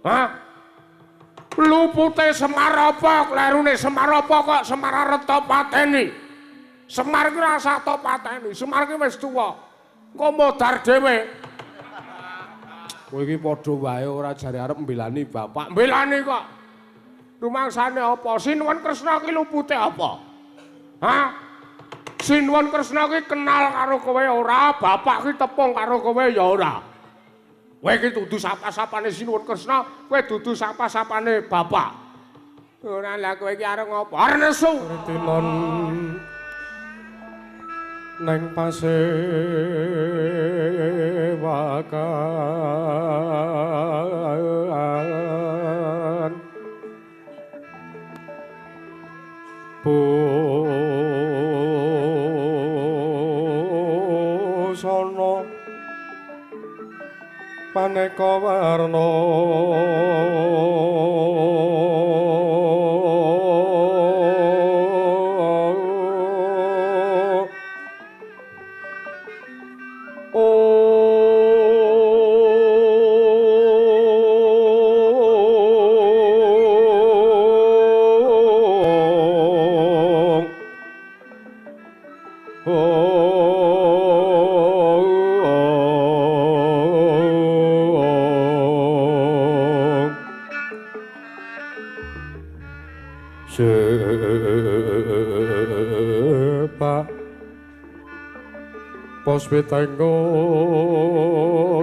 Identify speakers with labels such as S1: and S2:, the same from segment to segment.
S1: Hah? Lupute Semar apa? Klerune Semar apa kok Semar arep tok pateni? Semar ki ora usah tok pateni, Semar ki wis tuwa. Engko modar dhewe. Kowe iki padha wae ora jare arep mbelani bapak. Mbelani kok. Rumangsane apa? Sinuwun Kresna ki lupute apa? Hah? Sinuwun Kresna ki kenal karo kowe ora? Bapak ki tepung karo kowe ya ora. Kowe iki dudu sapa-sapane Sinuwun Kresna, kowe dudu sapa-sapane bapak. Ora lah kowe iki arep ngopo? Arep nesu.
S2: Tinon neng pasewakan busana maneka warna Sepak pos pitenggo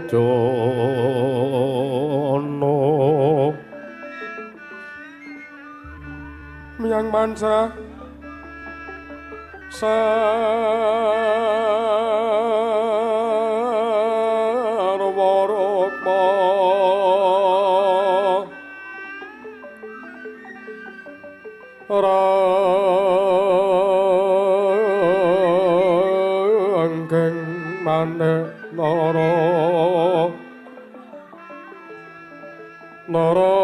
S2: dono miyang manca sarwa rukma ranggeng maneh nara nara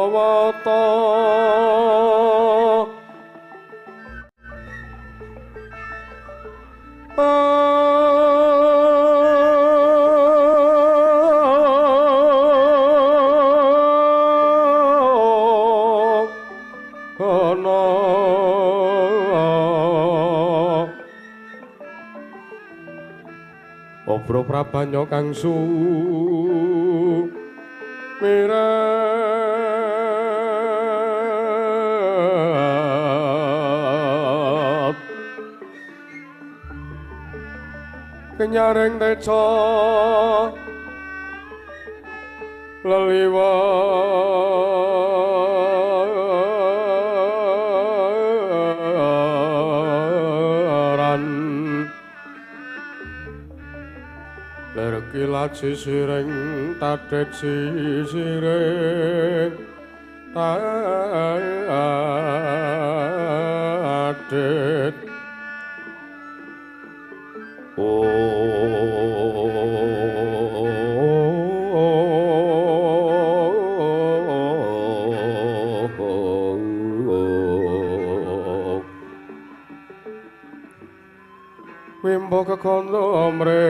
S2: wata Obro prabanya kang sumirat kenyaring teca leliwaran lerkilat sisiring tadhet sisiring tadhet Wimbo kekondo mre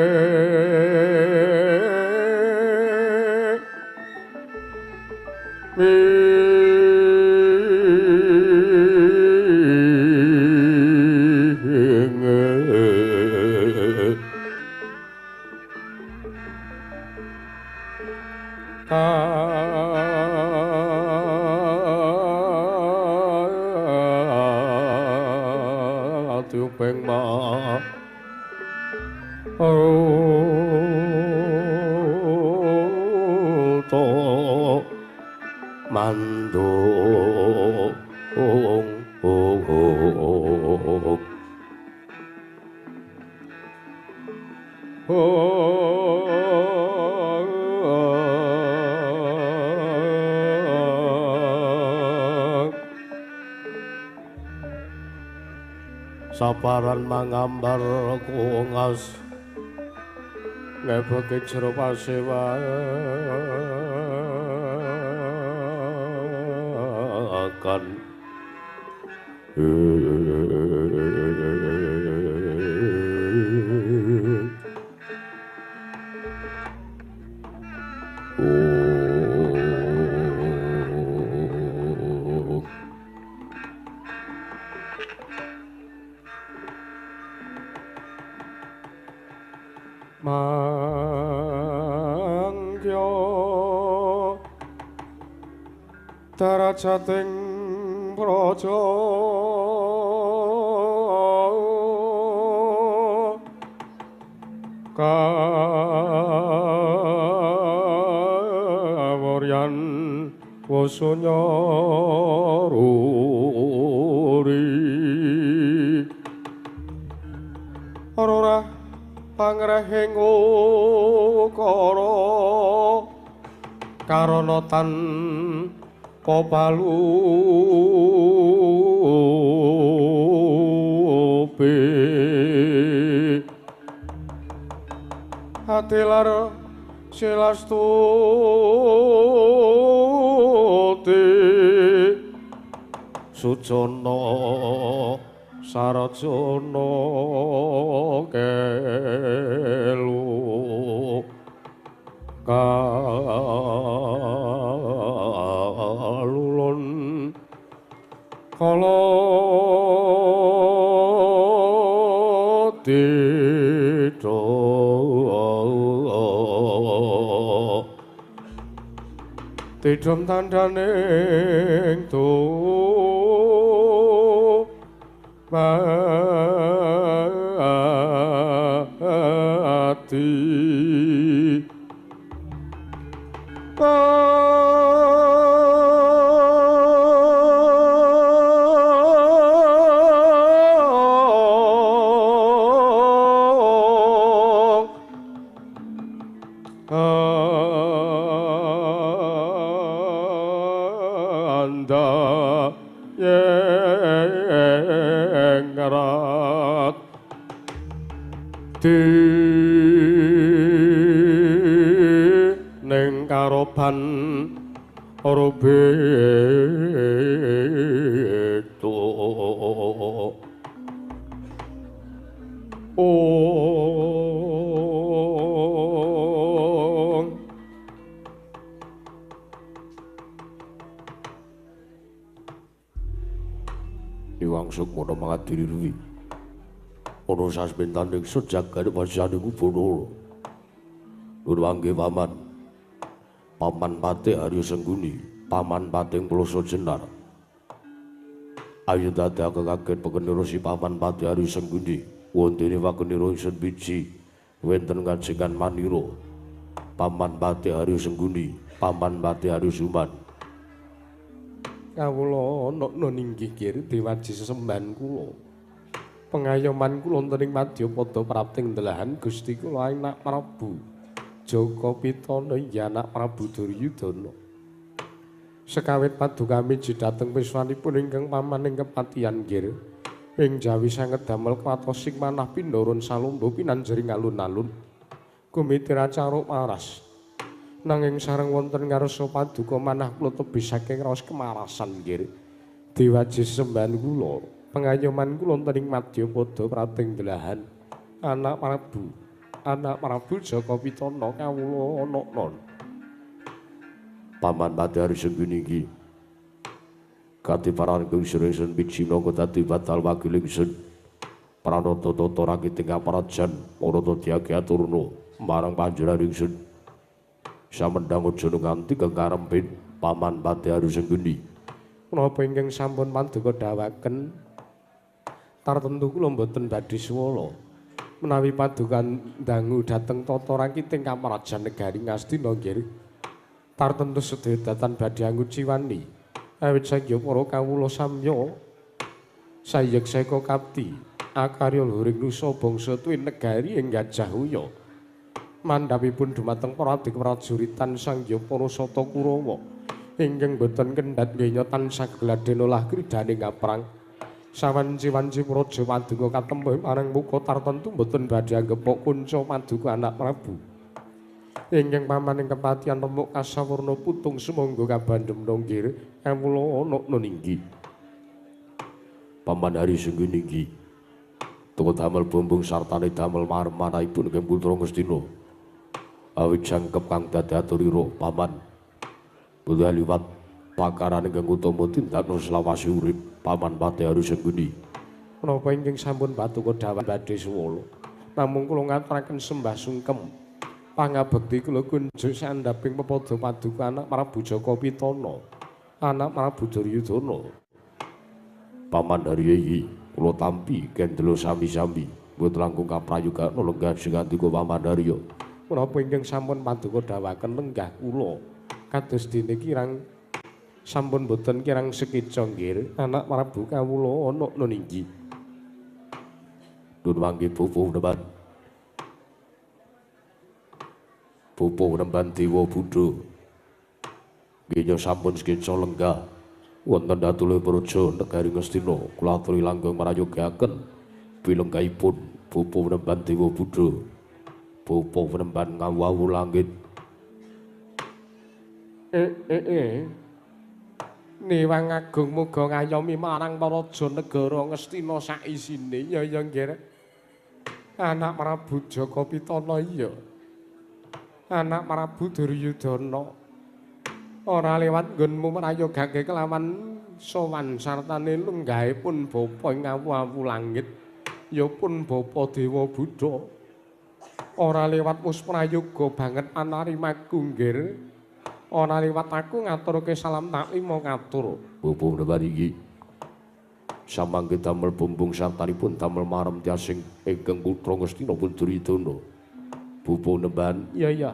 S2: Tupeng ma to mandung Saparan mangambar kungas ngebeke jero pasewakan Mangkya darajating praja kawuryan wasunya ruri ora pangrehing ukara karana tanpa palupi atilar silastuti sujana sarjana kelu kalulun kala dita tidhum tandhaning tu mati anda yeng rat di ning karoban rubeto ong
S1: Iwang Sukmana mangadiri ruwi ana sasmentaning sejagane pasaning Bathara. Nur mangke paman. Paman Patih Arya Sengguni, paman Patih Ploso Jenar. Ayo dadake kaget pekenira si paman Patih Arya Sengguni, wontene wakenira ingsun biji wonten kajengan manira. Paman Patih Arya Sengguni, paman Patih Arya Suman.
S2: Kawula ana ninggih kiri dewaji sesembahan kula. Pengayoman kula wonten ing madyapada prapting delahan Gusti kula anak Prabu Jaka Pitana ya anak Prabu Duryudana. Sekawit padukami dhateng piswanipun ingkang paman ing kepatihan nggih. Ing jawi sanget damel kuwatosing manah pindorun salombo pinanjering alun-alun. Kumitira caruk waras. Nanging sareng wonten ngarsa paduka manah kula tebih saking raos kemarasan nggih. Dewaji sembahan kula, pengayoman kula wonten ing madyapada prapting delahan anak Prabu Jaka Pitana kawula ana.
S1: Paman Patih Arya Sengguni iki katiparan ingsun biji minangka dadi batal wakil ingsun pranata tata rakiting kaparajan marata diage aturna marang panjenengan ingsun. Samendang aja nganti kekarempin paman Patih Arya Sengguni.
S2: Menapa ingkang sampun paduka dawaken tartemtu kula mboten badhe suwala menawi paduka dangu dhateng tata rakiting kaparajan negari Ngastina nggih. Tartemtu sedaya datan badhe anguciwani awit sangya para kawula samya sayek seka kapti akarya luhuring nusa bangsa tuwin negari ing Gajah Uya. Mandhapipun dumateng para abdi prajuritan sangya para sata Kurawa ingkang boten kendhat ngenya tansah gladhen olah kridane ngaprang. Sawanci-wanci praja paduka katempuh marang muka tartemtu boten badhe anggepok kunca paduka anak Prabu. Ingkang paman ing kepatihan remuk kasawurna putung sumangga kabandhem nggih kawula ana ninggi.
S1: Paman Arya Sengguni iki teka damel bumbung sartane damel marmanahipun ing putra Ngastina.
S2: Awit jangkep kang dadi aturira paman. Budha liwat pakaran ingkang utama tindakno selawase urip paman Patih Hari Sengkuni.
S1: Menapa ingkang sampun paduka dawuh badhe suwala. Namung kula ngaturaken sembah sungkem. Pangabekti kula kunjuk sandhaping pepadha paduka anak Prabu Jaka Pitana, anak Prabu Duryudana.
S2: Paman Harya iki kula tampi kendela sami-sami mboten langkung kaprayogakna lenggah sing ngandika Paman Harya.
S1: Menapa ingkang sampun paduka dawuhaken lenggah kula kados dene kirang sampun boten kirang sekeca nggih anak Prabu kawula ana ninggi.
S2: Nun mangke pupuh nemban. Pupuh nemban Dewa Buddha. Nggih sampun sekeca lenggah wonten Datulih Praja negari Ngastina kula aturi langgeng marayogakaken pilenggahipun pupuh nemban Dewa Buddha. Pupuh nemban ngawu langit.
S1: Niwang agung muga ngayomi marang praja negara Ngastina saisine. Ya ya nggih. Anak Prabu Jaka Pitana iya. Anak Prabu Duryudana. Ora lewat nggonmu mrayogake kelawan sowan sartane lenggahipun bapa ing awu-awu langit. Ya pun bapa Dewa Buddha. Ora lewat musprayoga banget anarimaku nggih. Ora liwat aku ngaturke salam taklima katur.
S2: Pupuh nemban iki samangke damel bumbung sartanipun damel marem tiasing ingkang putra Ngastina pun Duryudana. Pupuh nemban
S1: iya iya.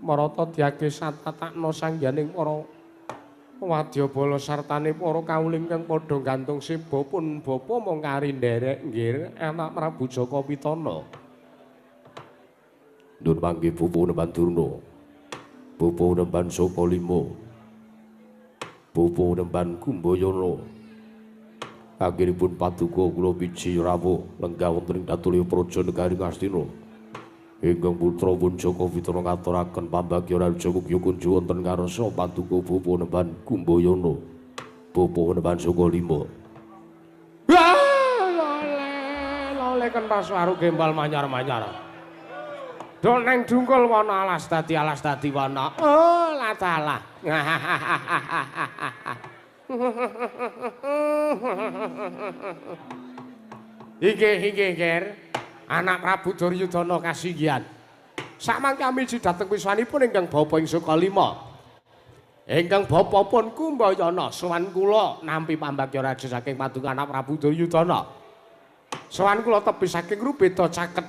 S1: Marata diake satatakna sangyaning para wadyabala sartane para kawula ingkang padha gantung seba pun bapa mung kari nderek nggih anak Prabu Jaka Pitana.
S2: Nun mangke pupuh nemban Durna. Pupuh nemban Sokalima. Pupuh nemban Kumbayana. Akhiripun paduka kula biji rawuh lenggah wonten ing Datulya Praja negari Ngastina. Ingkang putra pun Jaka Pitana ngaturaken pambagya raja mugya kunjuk wonten ngarsa paduka pupuh nemban Kumbayana. Pupuh nemban Sokalima.
S1: Wah, lole lole kentas waru gembal manyar-manyar. Do neng dungkul wana alas dadi wana. Oh, latalah. Inggih, inggih, Ger. Anak Prabu Duryudana kasinggihan. Samangke amiji dhateng wiswanipun ingkang bapa ing Sukalima. Ingkang bapa pun Kumbayana sowan kula nampi pambagya raja saking paduka anak Prabu Duryudana. Sowan kula tebih saking rubeda caket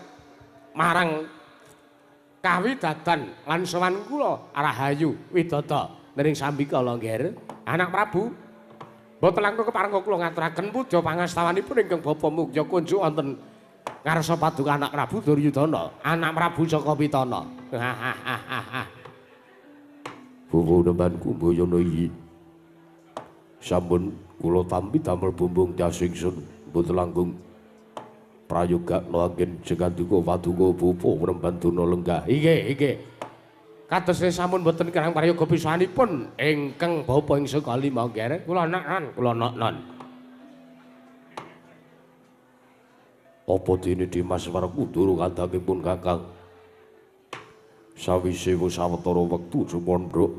S1: marang kawidadan lan sowan kula rahayu widada nering sambikala nggih. Anak Prabu mboten langkung keparengga kula ngaturaken puja pangastawanipun ingkang bapa mugya kunjuk wonten ngarsa paduka anak Prabu Duryudana, anak Prabu Jaka Pitana.
S2: Pupuh nemban Kumbayana iki sampun kula tampi damel bumbung tias ingsun mboten langkung prayogakna anggen jengandika paduka pupuh nemban Durna lenggah.
S1: Inggih, inggih. Kadosne sampun mboten kirang prayoga pisanipun ingkang bapa ing Sukalima nggih. Kula nak-nan, kula nak-nan.
S2: Apa dene Dimas Werkudara kadangipun Kakang? Sawise wis sawetara wektu sumandhuk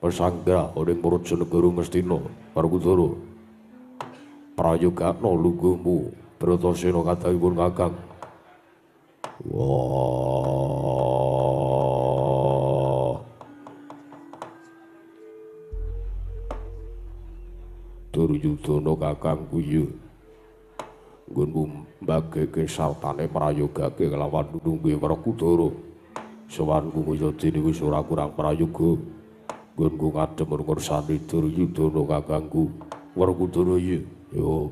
S2: pesanggah ing praja negara Ngastina, Werkudara. Prayogakna lungguhmu Bratasena kadangipun Kakang. Wah. Duryudana kakangku ya. Nggonmu mbageke sartane prayogake kelawan nunggu Werkudara. Sowanku kaya dene wis ora kurang prayoga. Nggonku ngadhem ngersani Duryudana kakangku. Werkudara ya. Yo.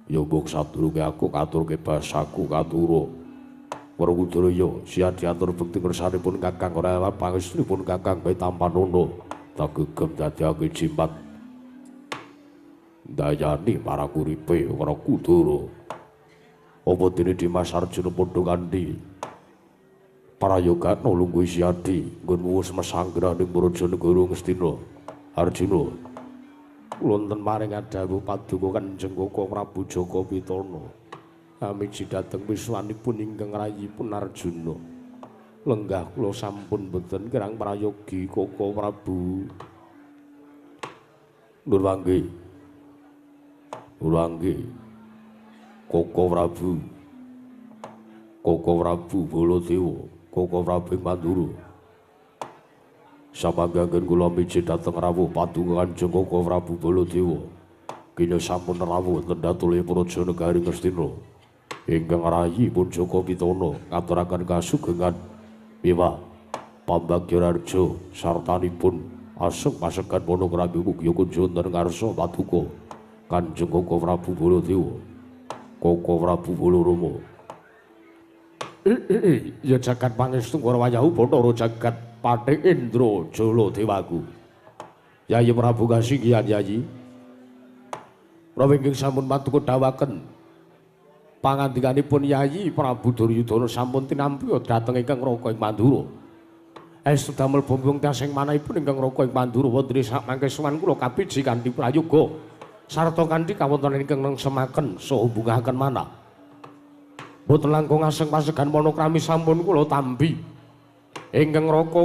S2: Ya mbok sadurunge aku katurke basaku katura. Werkudara ya siap diatur bekti ngersanipun Kakang ora pangestunipun Kakang bae tampanana. Tak gegem dadiake jimat. Dayani marang uripe Werkudara. Apa dene Dimas Arjuna padha kanthi prayogakna lungguh Siadi nggonmu wis mesanggrah ning praja negara Ngastina. Arjuna
S1: wonten maring adhawuh paduka Kanjeng Koko Prabu Jaka Pitana. Amiji dhateng wiswanipun ingkang rayipun Arjuna.
S2: Lenggah kula sampun boten kirang prayogi Koko Prabu. Nurwangge. Nurwangge. Koko Prabu. Koko Prabu Baladewa, Koko Prabu Mandura. Samanggaken kula miji dhateng rawuh paduka Kanjeng Koko Prabu Baladewa. Kina sampun rawuh wonten datulipun Praja Negari Ngastina. Ingkang rayi pun Jaka Pitana ngaturaken kasugengan miwah pambagya raja sartanipun aseng pasegan Panokrami mugi kunjung wonten ngarsa paduka Kanjeng Koko Prabu Baladewa. Koko Prabu Balarama. Ya jagat pangestu Wayahu Bathara jagat Pating Indra Jala Dewaku. Yayi Prabu kasinggihan Yayi. Prawi ingkang sampun paduka dawaken pangandikanipun Yayi Prabu Duryudana sampun tinampi dhateng ingkang Raka ing Mandura. Estu damel bombong tasing manahipun ingkang Raka ing Mandura wonten sak mangke sowan kula kapiji kanthi prayoga sarta kanthi kawontenan ingkang nengsemaken saha bungahaken manah. Boten langkung aseng pasegan Panokrami sampun kula tampi. Ingkang Raka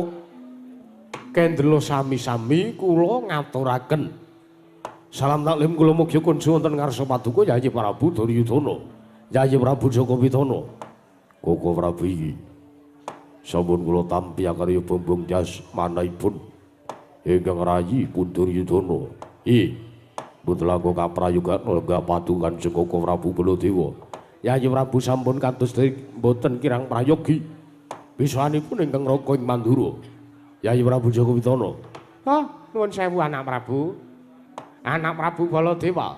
S2: kendela sami-sami kula ngaturaken. Salam taklim kula mugi kunjung wonten ngarsa paduka Yayi Prabu Duryudana. Yayi Prabu Jaka Pitana. Koko Prabu iki sampun kula tampi akarya bombong jas manahipun ingkang rayi pun Duryudana. I mboten langkung kaprayogan lenggah paduka Kanjeng Koko Prabu Baladewa. Yayi Prabu sampun kados mboten kirang prayogi bisanipun ingkang Raka ing Mandura. Yayi Prabu Jaka Pitana.
S1: Oh, nuwun sewu anak Prabu. Anak Prabu Baladewa.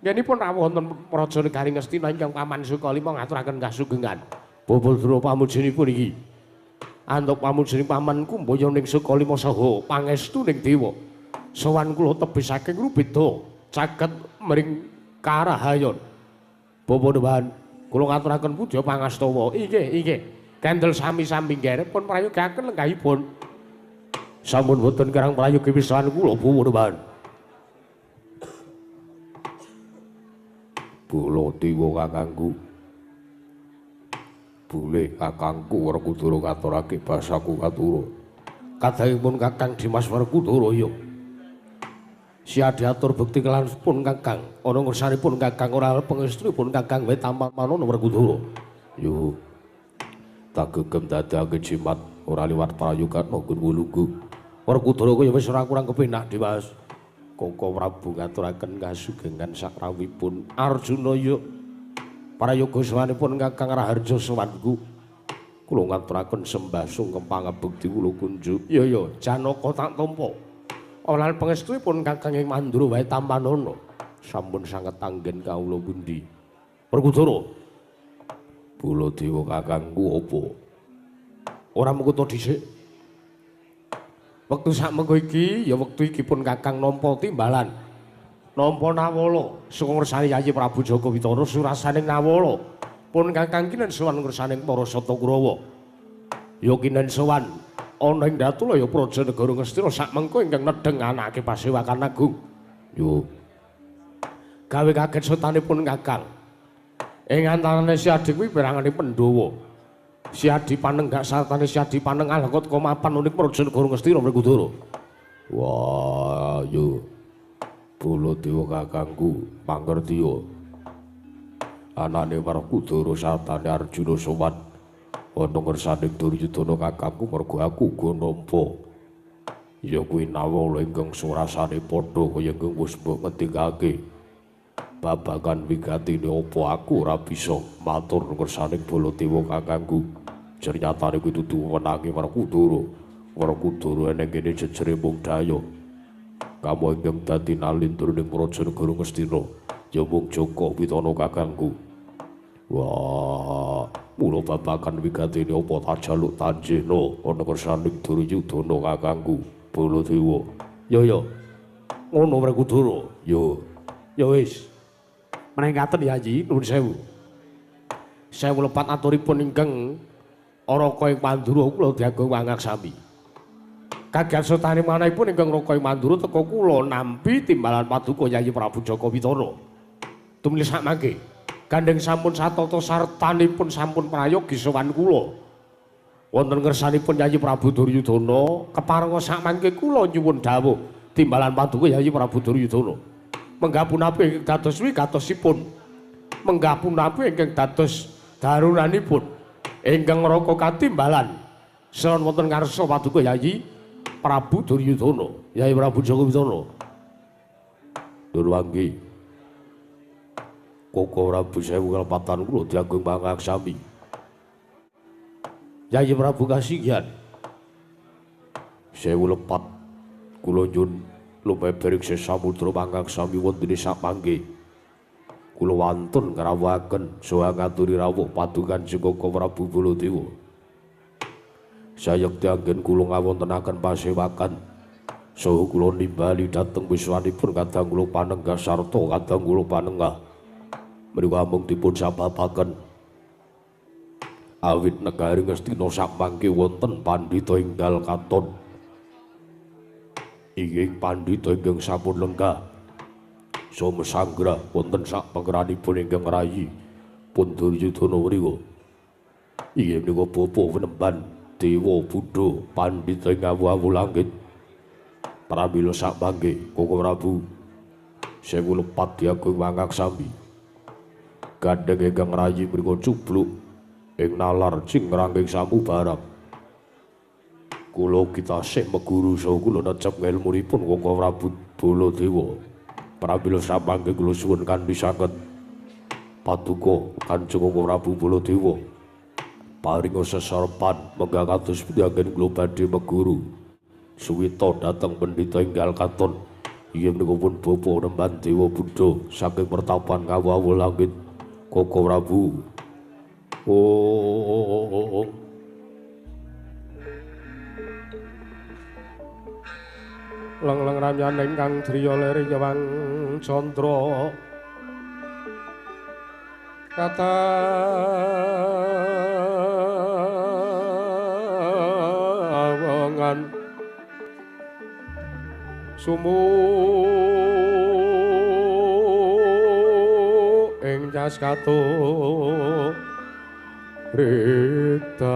S1: Ngenipun rawuh wonten Praja Negari Ngastina ingkang paman Sukalima ngaturaken kasugengan.
S2: Bapak pamujinipun iki. Antuk pamujine paman kumbaya ning Sukalima saha pangestuning dewa. Sowan kula tebih saking Rubeda caket mring Karahayon. Bapak Dewan, kula ngaturaken puja pangastawa.
S1: Inggih, inggih. Kendel sami-sami nggih pun prayogaken lenggahipun.
S2: Sampun boten kirang prayogi pisan kula Bapak Dewan. Baladewa kakangku. Boleh kakangku Werkudara ngaturake basaku katura. Kadangipun Kakang Dimas Werkudara ya. Siadiatur bekti kelanipun Kakang, ana ngersanipun Kakang ora pangestripun Kakang wae tampa manono Werkudara. Yo. Tak gegem dadake jimat ora liwat prayogan nggon wulugu. Werkudara kaya wis ora kurang kepenak Dimas. Koko Prabu ngaturaken kasugengan sakrawipun Arjuna ya. Prayoga sowanipun Kakang Raharja sowanku. Kula ngaturaken sembah sungkem pangabekti kula kunjuk.
S1: Ya ya, Janaka tak tampa. Oleh pangestupun Kakang ing Mandura wae tampanana.
S2: Sampun sanget anggen kawula pundi. Werkudara. Baladewa kakangku apa?
S1: Ora mengkuto dhisik. Wektu sak mengko iki ya wektu iki pun Kakang nampa timbalan. Nampa nawala saka ngersane Yayi Prabu Jaka Pitana surasaning nawala. Pun Kakang kinen sowan ngersaning para Sata Kurawa. Ya kinen sowan ana ing Datulaya Praja Negara Ngastina sak mengko ingkang nedheng anake pasewakan agung.
S2: Yo.
S1: Gawe kaget sotanipun Kakang. Ing antarane Siadi kuwi pirangane Pandhawa. Siadi panenggak sartane Siadi panengah lekot komapan unik Praja Negara Ngastina Werkudara.
S2: Wah, yo. Baladewa kakangku mangertiya. Anane Werkudara sartane Arjuna sowan ana ngersane Duryudana kakangku mergo aku uga nampa. Ya kuwi nawala ingkang surasane padha kaya ingkang wis mbok ngendikake. Babagan wigatine apa aku ora bisa matur ngersane Baladewa kakangku. Jernyatane kuwi dudu wenange Werkudara. Werkudara eneng kene jejere mung daya. Kamu ingkang dadi nalindra ning Praja Negara Ngastina ya mung Jaka Pitana kakangku. Wah, mula babagan wigatine apa tak jaluk tanjena ana kersaning Duryudana kakangku Baladewa.
S1: Ya ya. Ngono Werkudara.
S2: Ya.
S1: Ya wis. Meneng ngaten Yayi, nuwun sewu. Sewu lepat aturipun ingkang Raka ing Mandura kula diagung wangaksami. Kaget sotane manahipun ingkang Raka ing Mandura teka kula nampi timbalan paduka Yayi Prabu Jaka Pitana. Tumili sak mangke. Gandeng sampun satata sartanipun sampun prayogi sowan kula.
S2: Wonten ngersanipun Yayi Prabu Duryudana keparenga sakmangke kula nyuwun dawuh timbalan paduka Yayi Prabu Duryudana. Menggah punapi ingkang dados wigatosipun. Menggah punapi ingkang dados darunanipun ingkang raka katimbalan sron wonten ngarsa paduka Yayi Prabu Duryudana, Yayi Prabu Joko Witana. Durwanggi Koko Prabu sewu kalepatan kula diagung pangaksami. Yayi Prabu kasihan sewu lepat kula nyun lumeber ing samudra pangaksami wonten ing sakmangke. Kula wantun ngrawuhaken saha ngaturi rawuh paduka Koko Prabu Baladewa. Sayekti anggen kula ngawontenaken pasewakan saha kula nimbali dhateng wiswanipun kadang kula panenggah sarta kadang kula panengah. Menika amung dipun sababaken awit negari Ngastina sakmangke wonten pandhita enggal katon. Inggih pandhita ingkang sampun lenggah saha sanggrah wonten sak panggeranipun ingkang rayi pun Duryudana mriku. Inggih menika bapa penemban Dewa Buddha pandhita ing awu-awu langit. Pramila sakmangke Koko Prabu sewu lepat diagung mangaksami. Gandheng ingkang rayi mriku cubluk ing nalar cingranging samubarang. Kula kitasih meguru saha kula necep ngelmunipun Koko Prabu Baladewa. Pramila samangke kula suwun kanthi sanget paduka Kanjeng Koko Prabu Baladewa paringa sesarepan menggah kados pundi anggen kula badhe meguru suwita dhateng pendhita enggal katon. Inggih menika pun bapa nemban Dewa Buddha saking pertapan ngawu-awu langit Koko Prabu. Oh.
S1: Leng-leng ramyaning kang driya leri nyewang candra kata wongan sumu ing jas katu ritan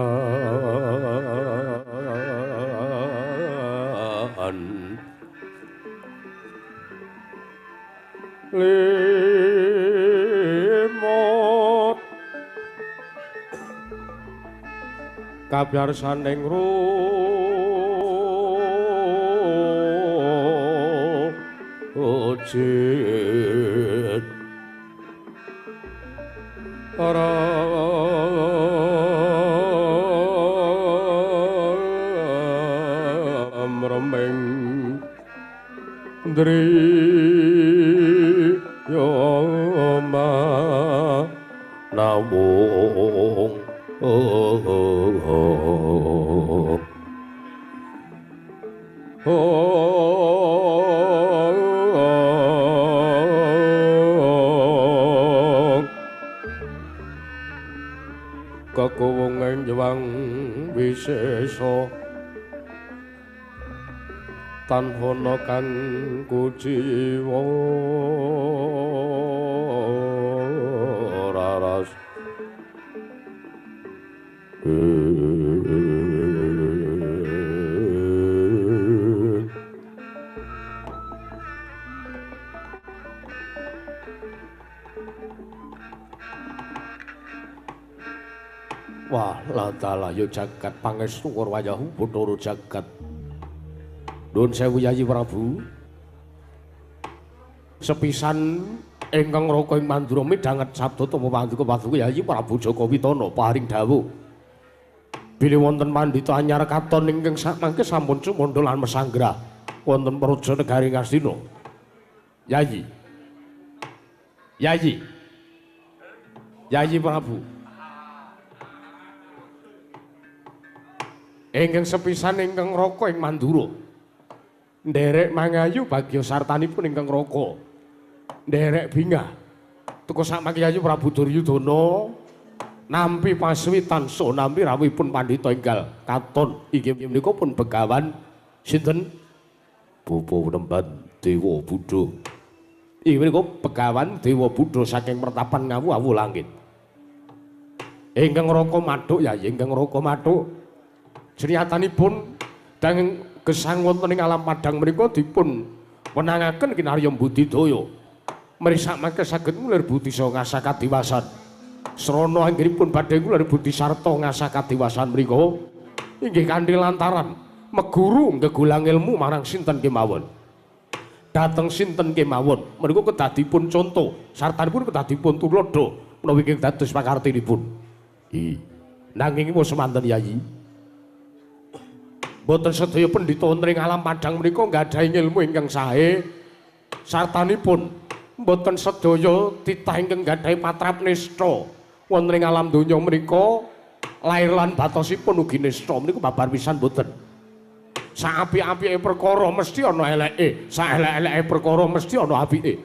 S1: limut kabyarsaning rujit remeng driyama
S2: nawung
S1: kekuwung ing jewang wisesa tanpa kang kuciwa raras.
S2: Wah, ladalah ya jagat pangestu wayahu Bathara jagat. Nuwun sewu Yayi Prabu. Sepisan ingkang raka ing Mandura midhanget sabda tama paduka paduka Yayi Prabu Joko Witana paring dawuh. Bilih wonten pandhita anyar katon ingkang sakmangke sampun sumandha lan mesanggrah wonten praja negari Ngastina. Yayi. Yayi. Yayi Prabu. Ingkang sepisan ingkang raka ing Mandura. Nderek mangayu bagya sartanipun ingkang raka. Nderek bingah. Tuku sakmangke Yayi Prabu Duryudana nampi paswitan saha nampi rawuhipun pandhita enggal katon inggih menika pun begawan sinten? Bapa Nemban Dewa Buddha. Inggih menika begawan Dewa Buddha saking pertapan Ngawu-awu langit. Ingkang raka mathuk Yayi, ingkang raka mathuk. Jenyatanipun dangeng gesang wonten ing alam padhang menika dipun wenangaken kinarya budidaya. Mrisak mangke saged ngulir budi saha ngasah kadiwasan. Srana anggenipun badhe ngulir budi sarta ngasah kadiwasan menika inggih kanthi lantaran meguru nggegulang ilmu marang sinten kemawon. Dhateng sinten kemawon menika kedadipun conto sartanipun kedadipun tuladha menawi ingkang dados pakartinipun. Nanging wis semanten Yayi. Mboten sedaya pendhita wonten ing alam padhang menika nggadahi ilmu ingkang sae sartanipun mboten sedaya titah ingkang nggadahi patrap nista wonten ing alam donya menika lair lan batosipun ugi nista menika babar pisan mboten. Saapik-apike perkara mesti ana eleke, saelek-eleke perkara mesti ana apike.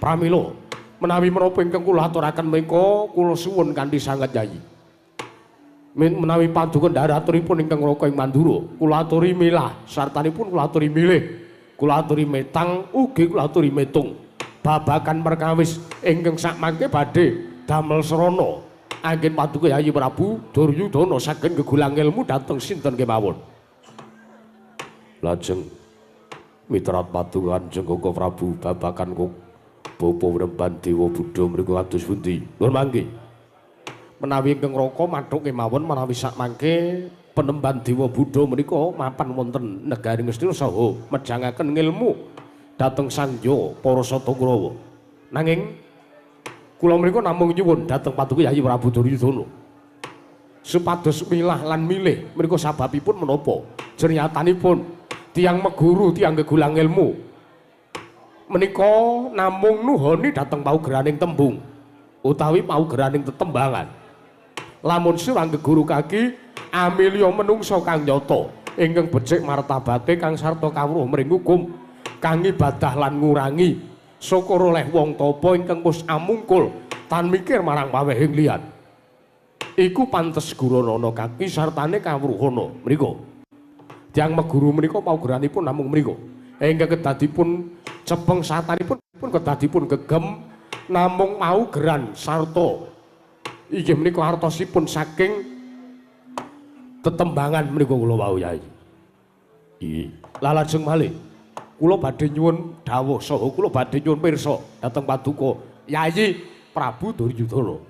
S2: Pramila menawi menapa ingkang kula aturaken menika kula suwun kanthi sanget Yayi. Menawi paduka ndharaturipun ingkang Raka ing Mandura, kula aturi milah sartanipun kula aturi milih, kula aturi metang ugi kula aturi metung babagan perkawis ingkang sakmangke badhe damel srana anggen paduka Yayi Prabu Duryudana saged gegulang ilmu dhateng sinten kemawon. Lajeng mitrat paduka Kanjeng Koko Prabu babagan Bapa Wremban Dewa Buddha mriku kados pundi? Nuwun mangke. Menawi ingkang Raka mathuk kemawon menawi sakmangke penemban Dewa Buddha menika mapan wonten negari Ngastina saha mejangaken ngilmu dhateng Sangya para Sata Kurawa. Nanging kula menika namung nyuwun dhateng paduka Yayi Prabu Duryudana supados milah lan milih menika sababipun menapa? Jernyatanipun tiyang meguru, tiyang gegulang ilmu menika namung nuhoni dhateng paugeraning tembung utawi paugeraning tetembangan. Lamun sira geguru kaki amilya menungsa kang nyata ingkang becik martabate kang sarta kawruh mring hukum kang ibadah lan ngurangi syukur oleh wong tapa ingkang wis amungkul tan mikir marang pawehing liyan. Iku pantes guranana kaki sartane kawruhana mriku. Tiyang meguru menika paugeranipun namung mriku. Ingkang kedadipun cepeng satanipun pun kedadipun gegem namung paugeran sarta inggih menika artosipun saking tetembangan menika kula wau Yai. Lajeng malih kula badhe nyuwun dawuh saha kula badhe nyuwun pirsa dhateng paduka Yayi Prabu Duryudana.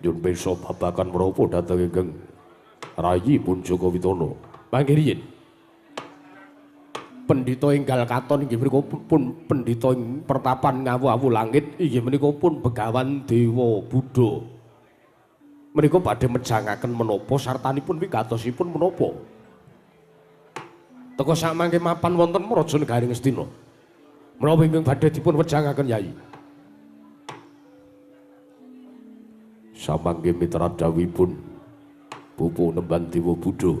S2: Nyuwun pirsa babagan menapa dhateng ingkang rayi pun Joko Witana. Mangke riyin pendhita enggal katon inggih menika pun pendhita ing pertapan ngawu-awu langit inggih menika pun Begawan Dewa Buddha. Menika badhe mejangaken menapa sartanipun wigatosipun menapa? Teka sakmangke mapan wonten Praja Negari Ngastina. Menapa ingkang badhe dipun wejangaken Yai? Samangke mitra dawuhipun Bapa Nemban Dewa Buddha.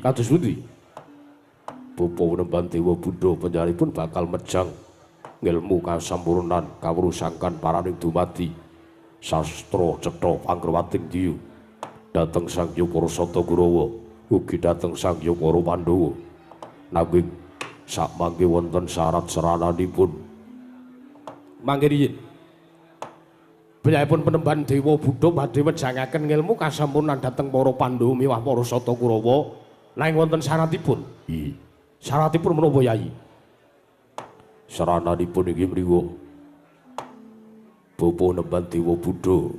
S2: Kados pundi? Bapa Nemban Dewa Buddha panjenenganipun bakal mejang ngilmu kasampurnan kawruh sangkan paraning dumadi sastra cetha pangkerwating diyu dhateng Sang Hyang Para Sata Kurawa ugi dhateng Sang Hyang Para Pandhawa. Nanging sakmangke wonten syarat serananipun. Mangke riyin piyambakipun penemban Dewa Buddha badhe mejangaken ngilmu kasampurnan dhateng para Pandhawa miwah para Sata Kurawa nanging wonten syaratipun. Syaratipun menapa Yai? Sarananipun inggih mriku Bapa Nemban Dewa Buddha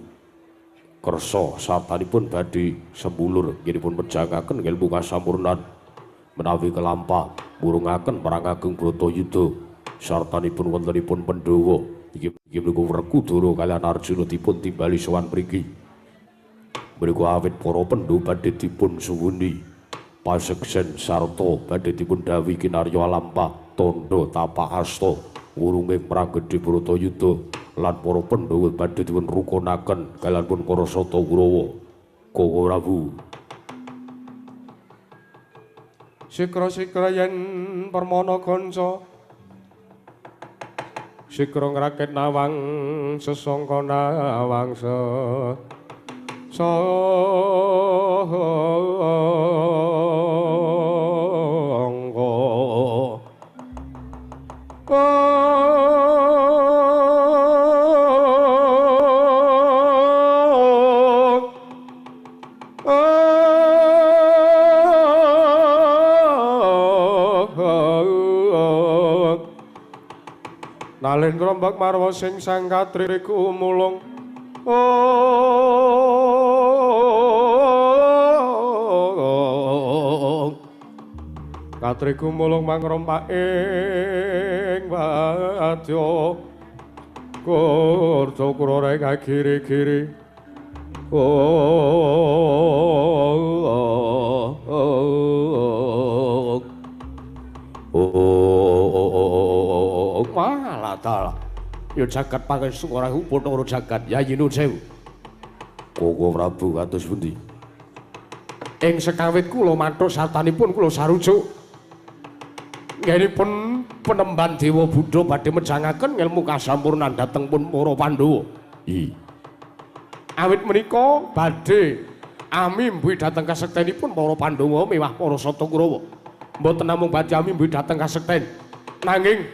S2: kersa sartanipun badhe sembulur nggihipun mejangaken ngilmu kasampurnan menawi kelampah murungaken perang ageng Bratayuda sartanipun wontenipun Pandhawa inggih mriku Werkudara kaliyan Arjuna dipun timbali sowan mriki. Mriku awit para Pandhawa badhe dipun suwuni paseksen sarta badhe dipun dawuhi kinarya lampah tandha tapak asta wurunging perang gedhe Bratayuda lan para Pandhawa badhe dipun rukunaken kaliyan pun para Sata Kurawa. Koko Prabu.
S1: Sikra-sikra yen permana kanca sikra ngrakit nawang sesangka nawang sesangka. Oh.
S2: Balendra mbak marwa sing sang katriku mulung. Katriku mulung mangrompak ing wadya. Kurca kurore kagiri-giri. Malah dalah. Ya jagat pangestu ora upana jagat Yayi Nun Sewu. Koko Prabu kados pundi? Ing sekawit kula mathuk sartanipun kula sarujuk. Nggenipun penemban Dewa Buddha badhe mejangaken ngelmu kasampurnan dhateng pun para Pandhawa. I. Awit menika badhe amimbuhi dhateng kasektenipun para Pandhawa miwah para Sata Kurawa. Mboten namung badhe amimbuhi dhateng kasekten, nanging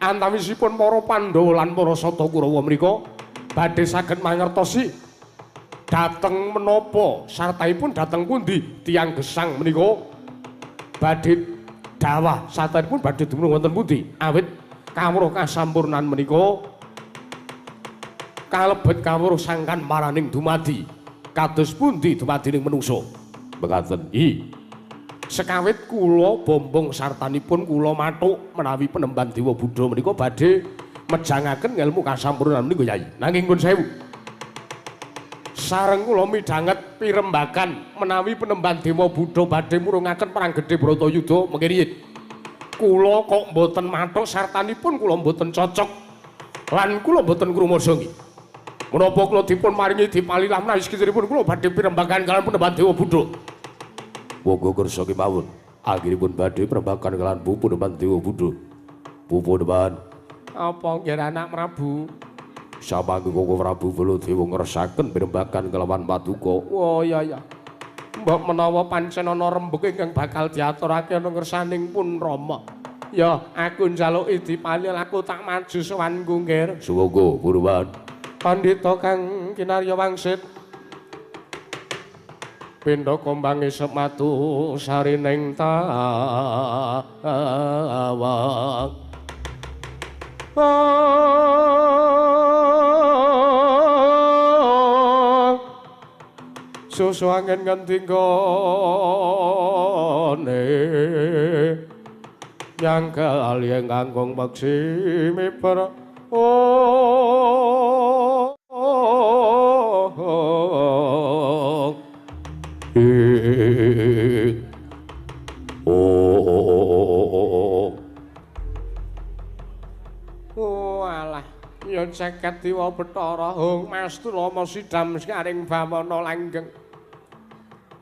S2: antawisipun para Pandhawa lan para Sata Kurawa menika badhe saged mangertosi dhateng menapa sartaipun dhateng pundi tiyang gesang menika badhe dawah sartaipun badhe dumunung wonten pundi. Awit kawruh kasampurnan menika kalebet kawruh sangkan maraning dumadi kados pundi dumadining menungsa. Mekaten. I. Sekawit kula bombong sartanipun kula mathuk menawi penemban Dewa Buddha menika badhe mejangaken ngelmu kasampurnan menika Yai. Nanging nuwun sewu, sareng kula midhanget pirembagan menawi penemban Dewa Buddha badhe murungaken perang gedhe Bratayuda mengke riyin. Kula kok mboten mathuk sartanipun kula mboten cocok lan kula mboten krumasa nggih. Menapa kula dipun maringi dipalilah menawi sekitaripun kula badhe pirembagan kaliyan penemban Dewa Buddha. Monggo kersa kemawon. Anggenipun badhe pirembagan kaliyan penemban Dewa Buddha. Pupuneman. Apa nggih anak Prabu? Samangke Koko Prabu Baladewa ngersakaken pirembagan kelawan paduka. Oh iya iya. Mbok menawa pancen ana rembug ingkang bakal diaturake ana ngersaning pun Rama. Ya, aku njaluki dipalil aku tak maju sowan nggih. Sumangga puruwan. Pandhita kang kinarya wangsit. Pindha kombange sematu sarining tawang. Susu angin ngendi nggone nyangkal yen kangkung peksi miber. Oh oh alah ya ceket dewa Bathara hung Mas Tulama sidam sekaring bawana langgeng.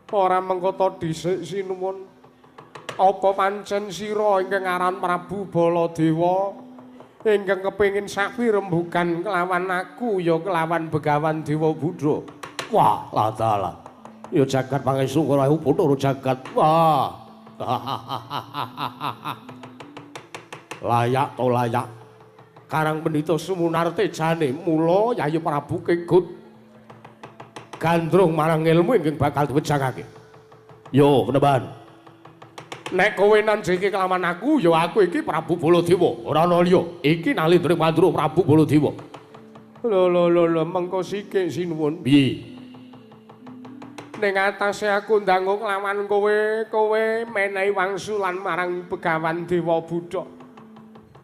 S2: Ora mengko dhisik sinuwun. Apa pancen sira ingkang aran Prabu Baladewa ingkang kepengin sapirembugan kelawan aku ya kelawan Begawan Dewa Buddha? Wah, la dalah. Ya jagat pangestu ora upana jagat. Wah. Layak to layak. Karang Pendhita Sumunarte jane mula Yayi Prabu kegut gandrung marang ilmu ingkang bakal diwejangake. Yo, penemban. Nek kowe nanjiki kelawan aku, ya aku iki Prabu Baladewa, ora ana liya. Iki Nalendra Mandura Prabu Baladewa. Lho lho lho lho, mengko sikik sinuwun. Piye? Ning atase aku ndangu kelawan kowe, kowe menehi wangsulan marang Begawan Dewa Buddha.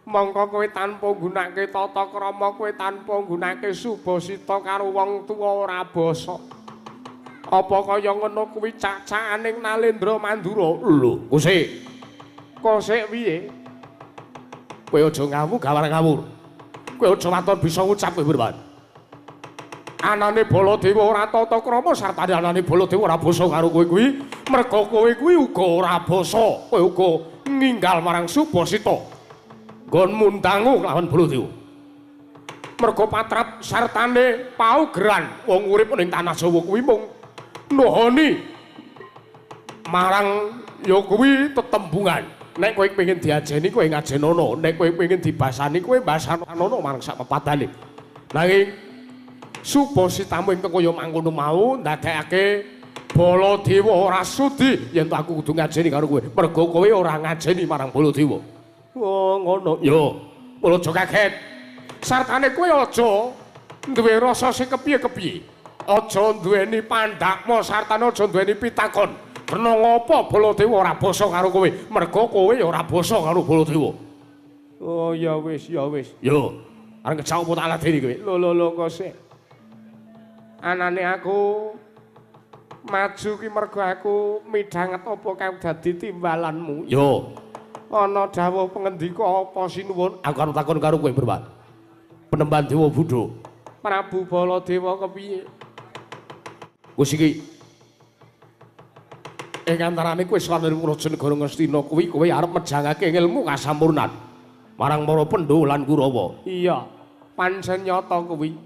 S2: Mongko kowe tanpa nggunakake tata krama, kowe tanpa nggunakake subasita karo wong tuwa ora basa. Apa kaya ngono kuwi cak-cakaning Nalendra Mandura? Lho, kosek. Kosek piye? Kowe aja ngawur gawar ngawur. Kowe aja waton bisa ngucap kowe Burwan. Anane Baladewa ora tata krama sartane anane Baladewa ora basa karo kowe kuwi, merga kowe kuwi uga ora basa. Kowe uga ninggal marang subasita. Nggonmu ndangu kelawan Baladewa. Merga patrap sartane paugeran wong urip ning tanah Jawa kuwi mung nuhoni marang ya kuwi tetembungan. Nek kowe pengin diajeni kowe ngajenono, nek kowe pengin dibasani kowe basanono marang sak pepadane. Nanging subasitamu ingkang kaya mangkono mau ndadekake Baladewa ora sudi yen to aku kudu ngajeni karo kowe. Merga kowe ora ngajeni marang Baladewa. Oh ngono. Yo, mula aja kaget.
S1: Sartane kowe aja duwe rasa sing kepiye-kepiye. Aja duweni pandakma sartane aja duweni pitakon. Kena ngapa Baladewa ora basa karo kowe? Merga kowe ya ora basa karo Baladewa. Oh ya wis, ya wis. Yo, arep ngejak apa tak ladeni kowe? Lho lho lho kok sik. Anane aku maju ki mergo aku midhanget apa kang dadi timbalanmu. Yo. Ana dawuh pengendika apa sinuwun?
S2: Aku arep takon karo kowe, Perwan. Penemban Dewa Budha.
S1: Prabu Baladewa kepiye?
S2: Wis iki ing antarane kowe sowan ing Raja Negara Ngastina kuwi kowe arep mejangake ilmu kasampurnan marang para Pandhawa lan Kurawa.
S1: Iya, pancen nyata kuwi.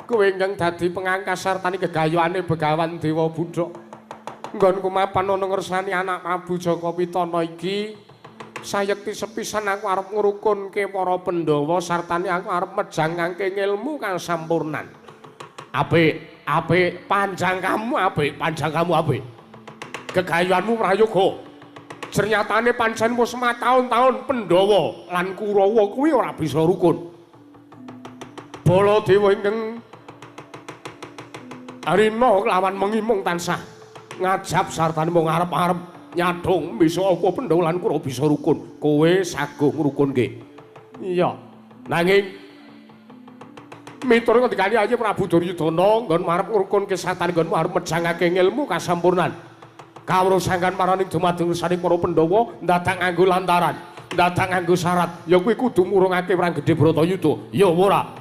S1: Kowe ingkang dadi pengangkas sartane gegayuhane Begawan Dewa Budha. Nggonku mapan ana ngersani anak Prabu Jaka Pitana iki, sayekti sepisan aku arep ngrukunke para Pandhawa sartane aku arep mejangake ilmu kasampurnan.
S2: Apik, apik, panjang kamu apik, panjang kamu apik. Gegayuhanmu prayoga.
S1: Jernyatane pancen wis mataun-taun Pandhawa lan Kurawa kuwi ora bisa rukun. Baladewa ingkang arina lawan mengimung tansah ngajab sartane mung arep-arep nyadhong bisa apa Pandhawa lan Kurawa bisa rukun.
S2: Kowe saguh ngrukunke.
S1: Iya.
S2: Nanging
S1: miturut ngendikane Ayi Prabu Duryudana nggon arep ngrukunke sartane nggonmu arep mejangake ilmu kasampurnan.
S2: Kawruh sangkan maraning dumadung saning para Pandhawa ndadak nganggo lantaran, ndadak nganggo syarat, ya kuwi kudu murungake perang gedhe Bratayuda. Ya ora?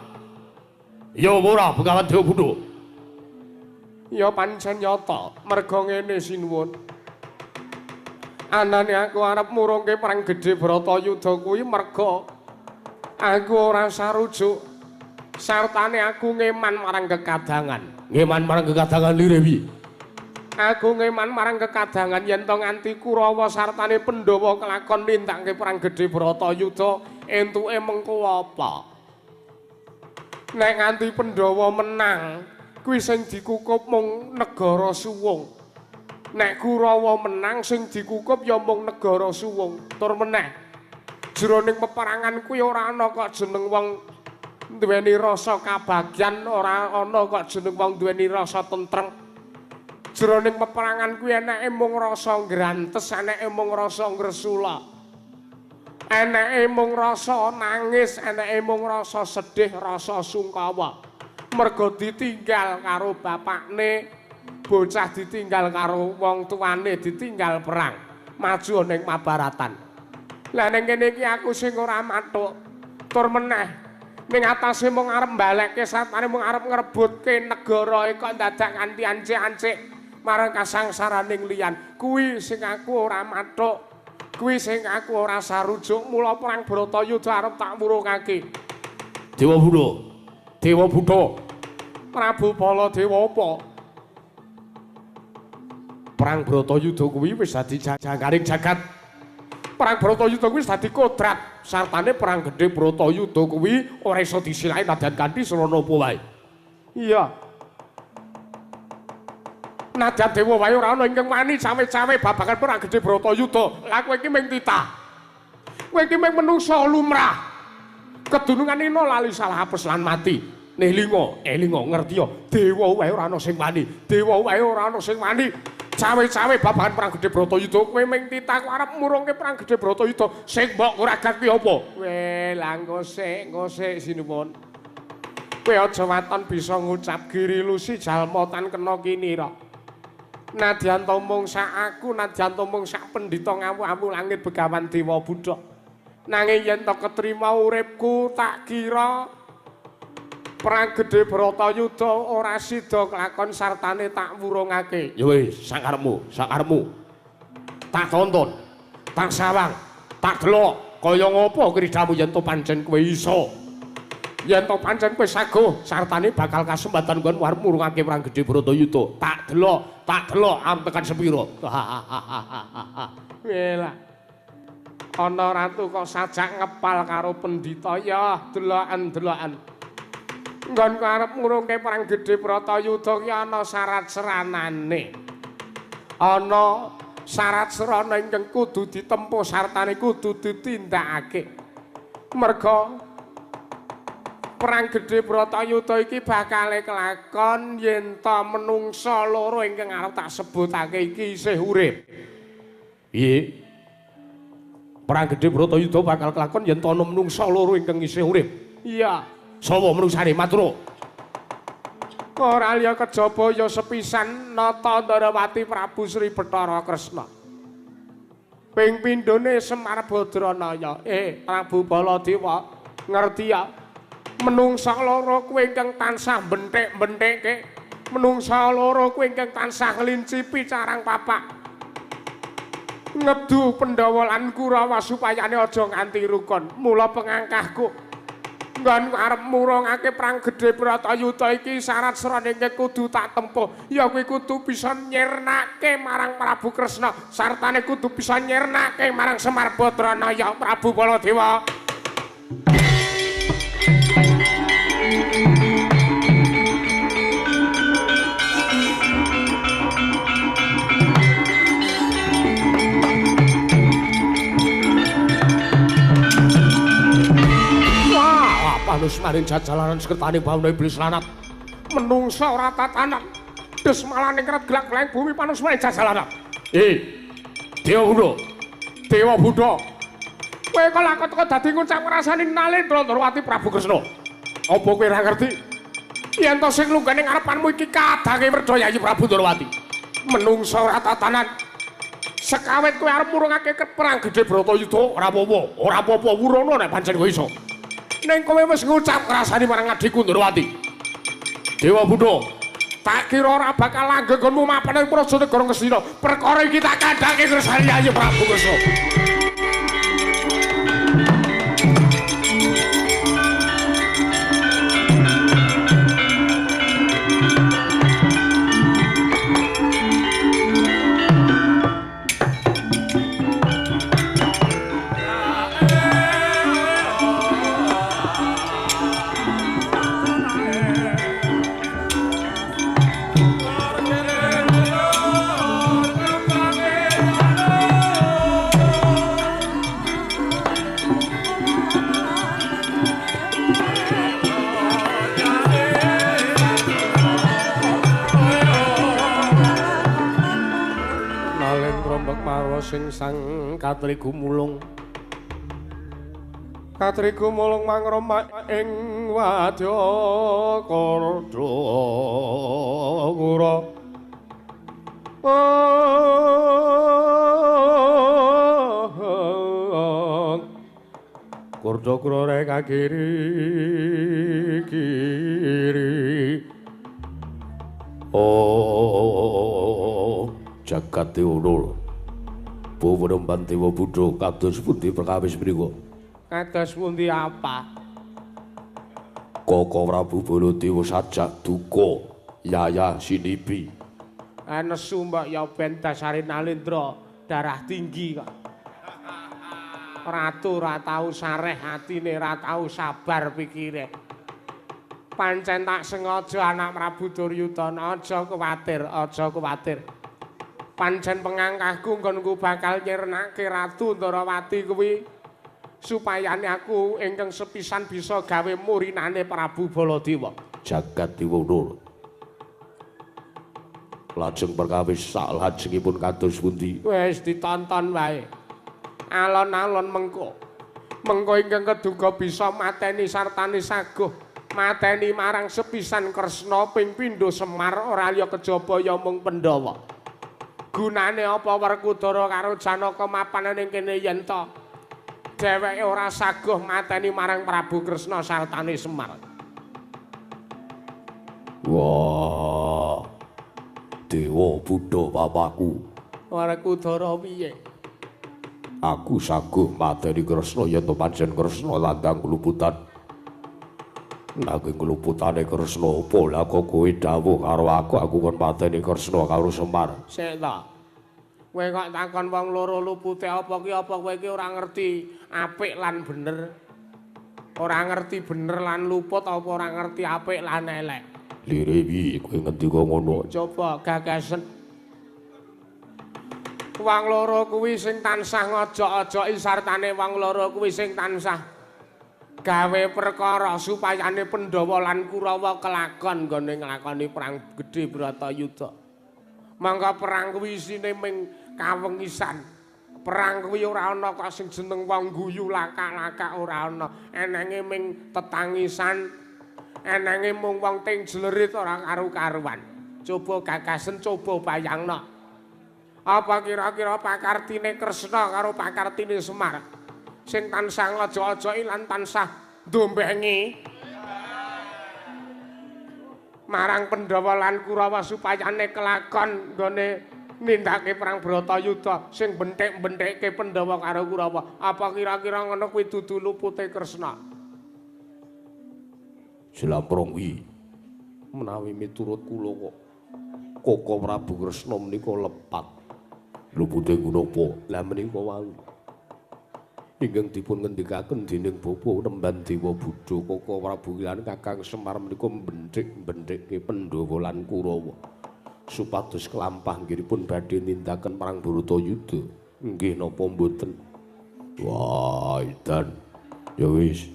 S2: Ya ora, Begawan Dewa Budha?
S1: Ya pancen nyata, merga ngene sinuwun. Anane aku arep murungke perang gedhe Bratayuda kuwi merga aku ora sarujuk sartane aku ngeman marang kekadangan.
S2: Ngeman marang kekadangan lire piye?
S1: Aku ngeman marang kekadangan yen to nganti Kurawa sartane Pandhawa kelakon nindakake perang gedhe Bratayuda entuke mengko apa? Nek nganti Pandhawa menang, kuwi sing dikukup mung negara suwung. Nek Kurawa menang sing dikukup ya mung negara suwung. Tur meneh, jroning peperangan kuwi ora ana kok jeneng wong duweni rasa kabagyan, ora ana kok jeneng wong duweni rasa tentrem. Jroning peperangan kuwi eneke mung rasa ngrantes, eneke mung rasa ngresula. Eneke mung rasa nangis, eneke mung rasa sedih, rasa sungkawa. Merga ditinggal karo bapakne, bocah ditinggal karo wong tuane, ditinggal perang, maju ning Mabaratan. Lah ning kene iki aku sing ora mathuk. Tur meneh ning atase mung arep mbalekke satane mung arep ngrebutke negara kok dadak nganti ancik-ancik marang kasangsaraning liyan. Kuwi sing aku ora mathuk, kuwi sing aku ora sarujuk. Mula perang Bratayuda arep tak wurungake.
S2: Dewa Budha, Dewa Budha,
S1: Prabu Baladewa apa?
S2: Perang Bratayuda kuwi wis dadi jangkaring jagat.
S1: Perang Bratayuda kuwi wis dadi kodrat.
S2: Sartane perang gedhe Bratayuda kuwi ora iso disilaki nadyan kanthi srana apa wae.
S1: Iya. Nadyan dewa wae ora ana ingkang wani cawe-cawe babagan perang gedhe Bratayuda. Lah kowe iki mung titah. Kowe iki mung menungsa lumrah. Kedunungan ina lali salah apes lan mati.
S2: Elinga, elinga ngerti ya, dewa wae ora ana sing wani.
S1: Dewa wae ora ana sing wani cawe-cawe babagan perang gedhe Bratayuda. Kowe mung titah kok arep murungke perang gedhe Bratayuda. Sing mbok ragat kuwi apa? Weh, lah engko sik, engko sik sinuwun. Kowe aja waton bisa ngucap giri lusi jalma tan kena kinira. Nadyan to mung sak aku, nadyan to mung sak pendhita ngawu-awu langit Begawan Dewa Budha. Nanging yen to ketrima uripku tak kira perang gedhe Bratayuda ora sida kelakon sartane tak wurungake.
S2: Ya wis, sakarepmu, sakarepmu. Tak tonton, tak sawang, tak delok kaya ngopo kridamu yen to pancen kowe iso.
S1: Yen to pancen kowe saguh
S2: sartane bakal kasempatan nggon arep murungake perang gedhe Bratayuda. Tak delok, tak delok arep tekan sepira.
S1: Welah. Ana ratu kok sajak ngepal karo pendhita ya, deloken-deloken. Nggonku arep ngurungke perang gedhe Bratayuda ki ana syarat seranane. Ana syarat serana ingkang kudu ditempuh sartane kudu ditindakake. Merga Perang gedhe Bratayuda iki bakale kelakon yen ta menungsa loro ingkang arep tak sebutake iki isih urip.
S2: Piye? Perang gedhe Bratayuda bakal kelakon yen ta ana menungsa loro ingkang isih urip.
S1: Iya.
S2: Sapa menungsane matur?
S1: Ora liya kejaba ya sepisan Nata Ndarawati Prabu Sri Bathara Kresna. Ping pindhone Semar Badranaya. Prabu Baladewa ngerti ya? Menungsa loro kuwi ingkang tansah benthik-benthikke, menungsa loro kuwi ingkang tansah nglincipi carang papak. Ngedu Pandhawa lan Kurawa supayane aja nganti rukun. Mula pengangkahku nggon arep murungake perang gedhe Bratayuda iki syarat srane kudu tak tempuh. Ya kuwi kudu bisa nyirnake marang Prabu Kresna, sartane kudu bisa nyirnake marang Semar Badranaya Prabu Baladewa.
S2: Panus maring jajalanan sekertane bawana iblis lanat.
S1: Menungsa ora tatanan. Des malane keret glak-glak bumi panus maring jajalanan.
S2: Dewa Buddha.
S1: Dewa Buddha. Kowe kok lakon teko dadi ngucap ngrasani Nalendra Ndrawati Prabu Kresna. Apa kowe ora ngerti? Yen to sing lunggane ngarepanmu iki kadange Werda Yayi Prabu Ndrawati. Menungsa ora tatanan. Sekawit kowe arep murungake perang gedhe Bratayuda
S2: ora apa-apa, ora apa-apa wurana nek pancen kowe iso.
S1: Ning kowe wis ngucap ngrasani marang adhiku Ndrawati.
S2: Dewa Buddha,
S1: tak kira ora bakal langgeng nggonmu mapan ing praja negara Ngastina. Perkara iki tak kandhake ngrasani Yayi Prabu Kresna. Sing sang katrigu mulung, katrigu mulung mangroma ing wadya kardha kura. Kardha kura rek kiri kiri.
S2: Oh, jagat dewa. Bawana Dewa Buddha kados pundi perkawis mriku?
S1: Kados pundi apa?
S2: Koko Prabu Baladewa sajak duka yayah sinipi.
S1: Nesu mbok ya ben dasare Nalendra darah tinggi kok. Ratu ora tau sareh atine, ora tau sabar pikire. Pancen tak sengaja anak Prabu Duryudana, aja kuwatir, aja kuwatir. Pancen pengangkahku nggonku bakal nyirnake Ratu Ndrawati kuwi supayane aku ingkang sepisan bisa gawe murinane Prabu Baladewa.
S2: Jagat Dewa. Lajeng perkawis saklajengipun kados pundi?
S1: Wis ditonton wae. Alon-alon mengko. Mengko ingkang keduga bisa mateni sartane saguh, mateni marang sepisan Kresna ping pindho Semar ora liya kejaba ya mung Pandhawa. Gunane apa Werkudara karo Janaka mapan ning kene yen ta dheweke ora saguh mateni marang Prabu Kresna sartane Semar.
S2: Wah. Dewa Buddha papaku.
S1: Werkudara piye?
S2: Aku saguh mateni Kresna yen ta pancen Kresna landang kluputan. Nanging kluputane Kresna apa lah kok kowe dawuh karo aku, aku kon mateni Kresna karo Semar.
S1: Sik ta. Kowe kok takon wong loro lupute apa ki, apa kowe iki ora ngerti apik lan bener? Ora ngerti bener lan luput apa ora ngerti apik lan elek?
S2: Lire piye kowe ngendika ngono?
S1: Coba gagasen. Wong loro kuwi sing tansah ngojok-ojoki sartane wong loro kuwi sing tansah Gawe perkara supayane Pandhawa lan Kurawa kelakon nggone nglakoni perang gedhe Bratayuda. Mangka perang kuwi isine ming kawengisan. Perang kuwi ora ana kok sing jeneng wong guyu lakak-lakak ora ana. Enenge ming tetangisan, enenge mung wong ting jlerit ora karu-karuan. Coba gagasen, coba bayangno. Apa kira-kira pakartine Kresna karo pakartine Semar sing tansah ngojok-ojoki lan tansah ndombengi marang Pandhawa lan Kurawa supayane kelakon nggone nindakake perang Bratayuda sing benthik-benthikke Pandhawa karo Kurawa. Apa kira-kira ngono kuwi dudu lupute Kresna?
S2: Jlamprong kuwi menawi miturut kula kok Koko Prabu Kresna menika lepat. Lupute napa? Lah menika wau ingkang dipun ngendikaken dening Bapa Nemban Dewa Buddha Koko Prabu lan Kakang Semar menika benthik-benthikke Pandhawa lan Kurawa supados kelampah nggihipun badhe nindaken perang Bharatayuda. Nggih napa mboten? Wah, edan. Ya wis.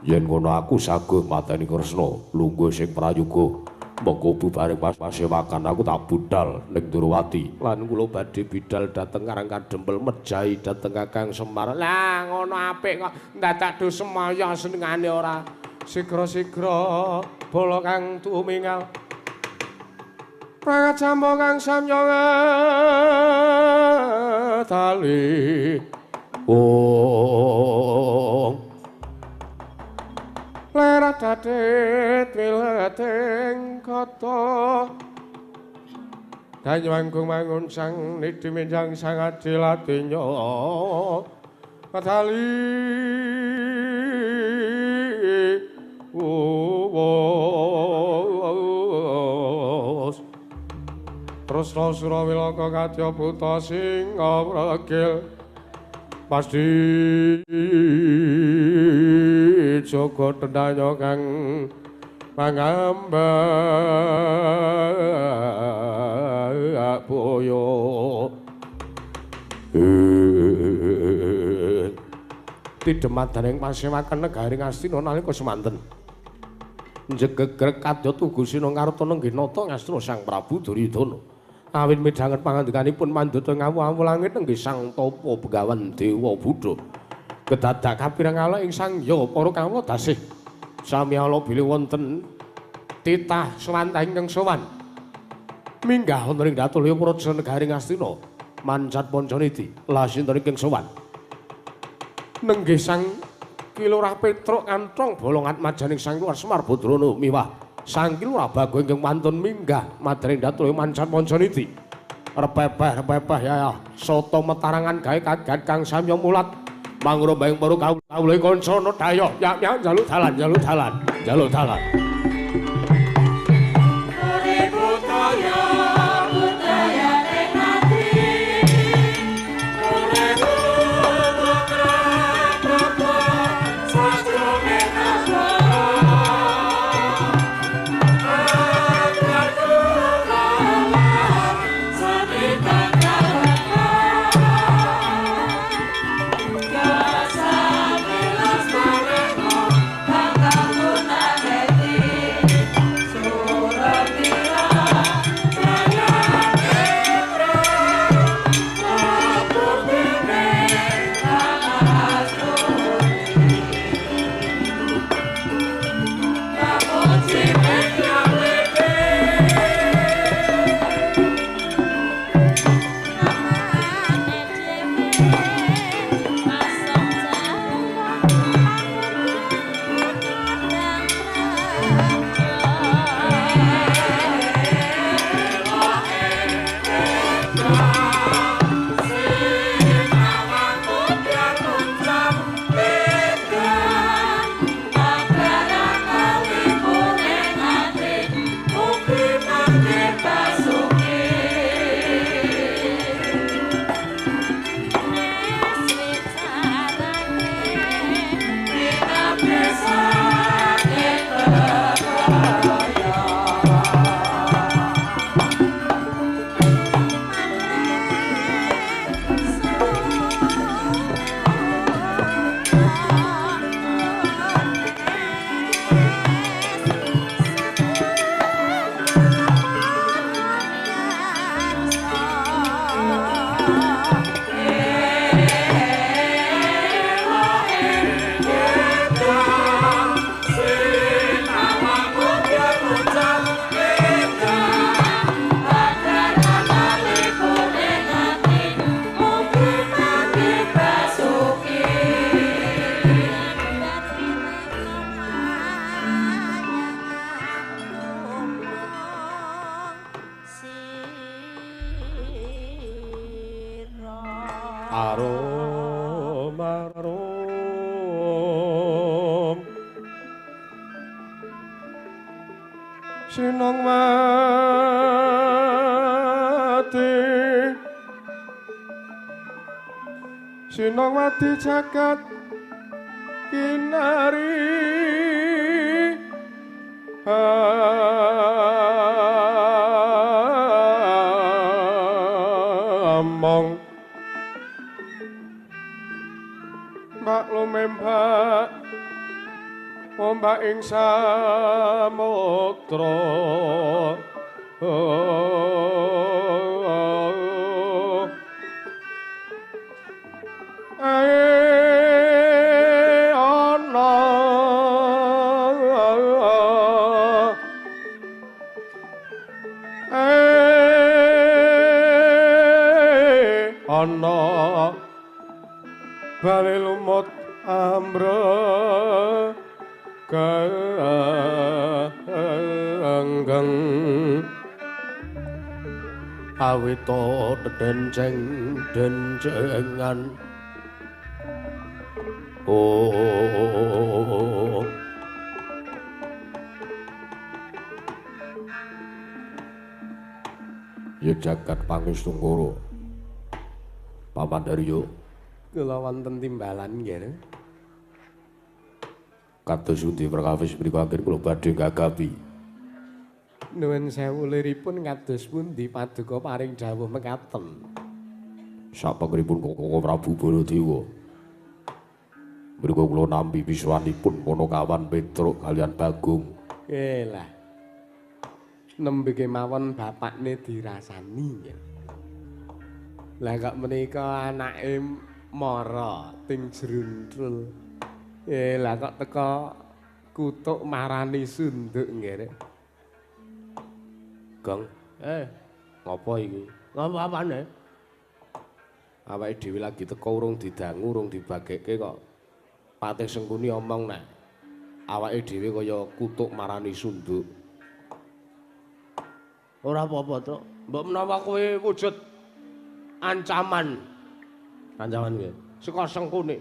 S2: Yen ngono aku saguh mateni Kresna, lungguh sing prayoga. Monggo bubaring pasewakan aku tak budal ning Durwati. Lan kula badhe bidal dhateng Karang Kadempel mejahi dhateng Kakang Semar.
S1: Lah ngono apik kok ndadak do semaya senengane ora. Sigra-sigra bala kang tumingal. Prajambo kang samya tali.
S2: Oh.
S1: Lerat dadet wileting kota Danyanggung mangun sang nidhi minjang sang adilatinya Padali uwos Tresna Surawilaka kadya buta singa pregil pasti jaga tendanya kang pangambak boyo.
S2: Tidemadaning pasewakan negari Ngastina nalika semanten njegegrek kadya tugu sina ngarta nenggih nata Ngastina Sang Prabu Duryudana. Awit midhanget pangandikanipun mandata ngawu-awu langit nenggih Sang Tapa Begawan Dewa Buddha. Kedadak kapireng ala ing Sang Ya para kawula dasih sami ala bilih wonten titah swantah ingkang sowan minggah wonten ing Datulya Praja negari Ngastina mancat Pancaniti. Lah sinten ingkang sowan? Nenggih Sang Ki Lurah Petruk Kanthong Bolong atmajaning Sang Lurah Semar Badrana miwah Sang Ki Lurah Bagong ingkang wantun minggah madring Datulya mancat Pancaniti. Repepeh-repepeh ya soto metarangan gawe kaget kang samya mulat mangrombaing para kawula kanca nedaya ya ya njaluk dalan njaluk dalan njaluk dalan.
S3: Thank you.
S2: Arum arum Sinong mati Sinong mati jagat kinari Among Mbak lumembak ombak ing samudra ae ana ae ana bali lumut ambre genggeng awito denceng dencengan oh ya jagat pangestungkara Paman Daryo
S3: kula wonten timbalan nggih.
S2: Kados pundi perkawis mriku anggen kula badhe gagapi.
S3: Nuwun sewu liripun kados pundi paduka paring dawuh mekaten.
S2: Sapengripun Koko Prabu Baladewa. Mriku kula nampi pisuwanipun Panakawan Petruk kaliyan Bagong.
S3: Elah. Nembe kemawon bapakne dirasani nggih. Lah kok menika anake mara ting jruntul. Lah kok teka kutuk marani sunduk nggih.
S2: Gong, ngopo iki? Ngopo apane? Awake dhewe lagi teka urung didangu, urung dibagekke kok. Patih Sengkuni omong nek awake dhewe kaya kutuk marani sunduk. Ora apa-apa, Truk. Mbok menawa kowe wujud ancaman. Ancaman piye? Saka Sengkuni.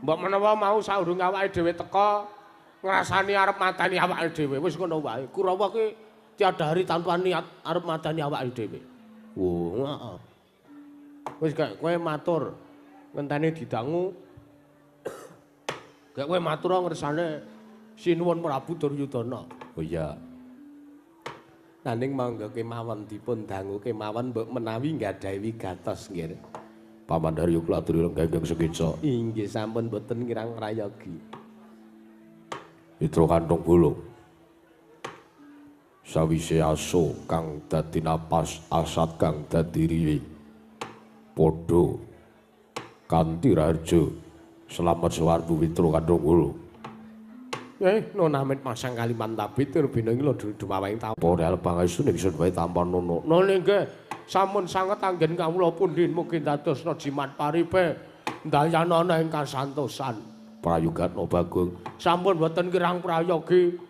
S2: Mbok menawa mau saurunge awake dhewe teka ngrasani arep mateni awake dhewe, wis ngono wae. Kurawa ki tiada hari tanpa niat arep mateni awake dhewe. Wo, heeh. Wis gak kowe matur ngenteni didangu. Gak kowe matur ngersane Sinuwun Prabu Duryudana.
S3: Oh iya. Nanging mangga kemawon dipun dangu kemawon mbok menawi nggadahi wigatos nggih.
S2: Paman Daryo kula aturi lenggah sekeca.
S3: Inggih sampun boten kirang prayogi.
S2: Mitra kanthong bolong. Sawise aso kang dadi napas, asat kang dadi riwi. Padha kanthi raharja selamat swarga mitra kanthong bolong.
S3: Nonamit masang Kalimantabit Turbina iki lho dumawaing
S2: tapa real pangestu ning sun wae tampa nono.
S1: None nggih sampun sanget anggen kawula pundi mugi dadosna jimat paripe ndayanana ing kasantosan.
S2: Prayogatna Bagong.
S1: Sampun boten kirang prayogi.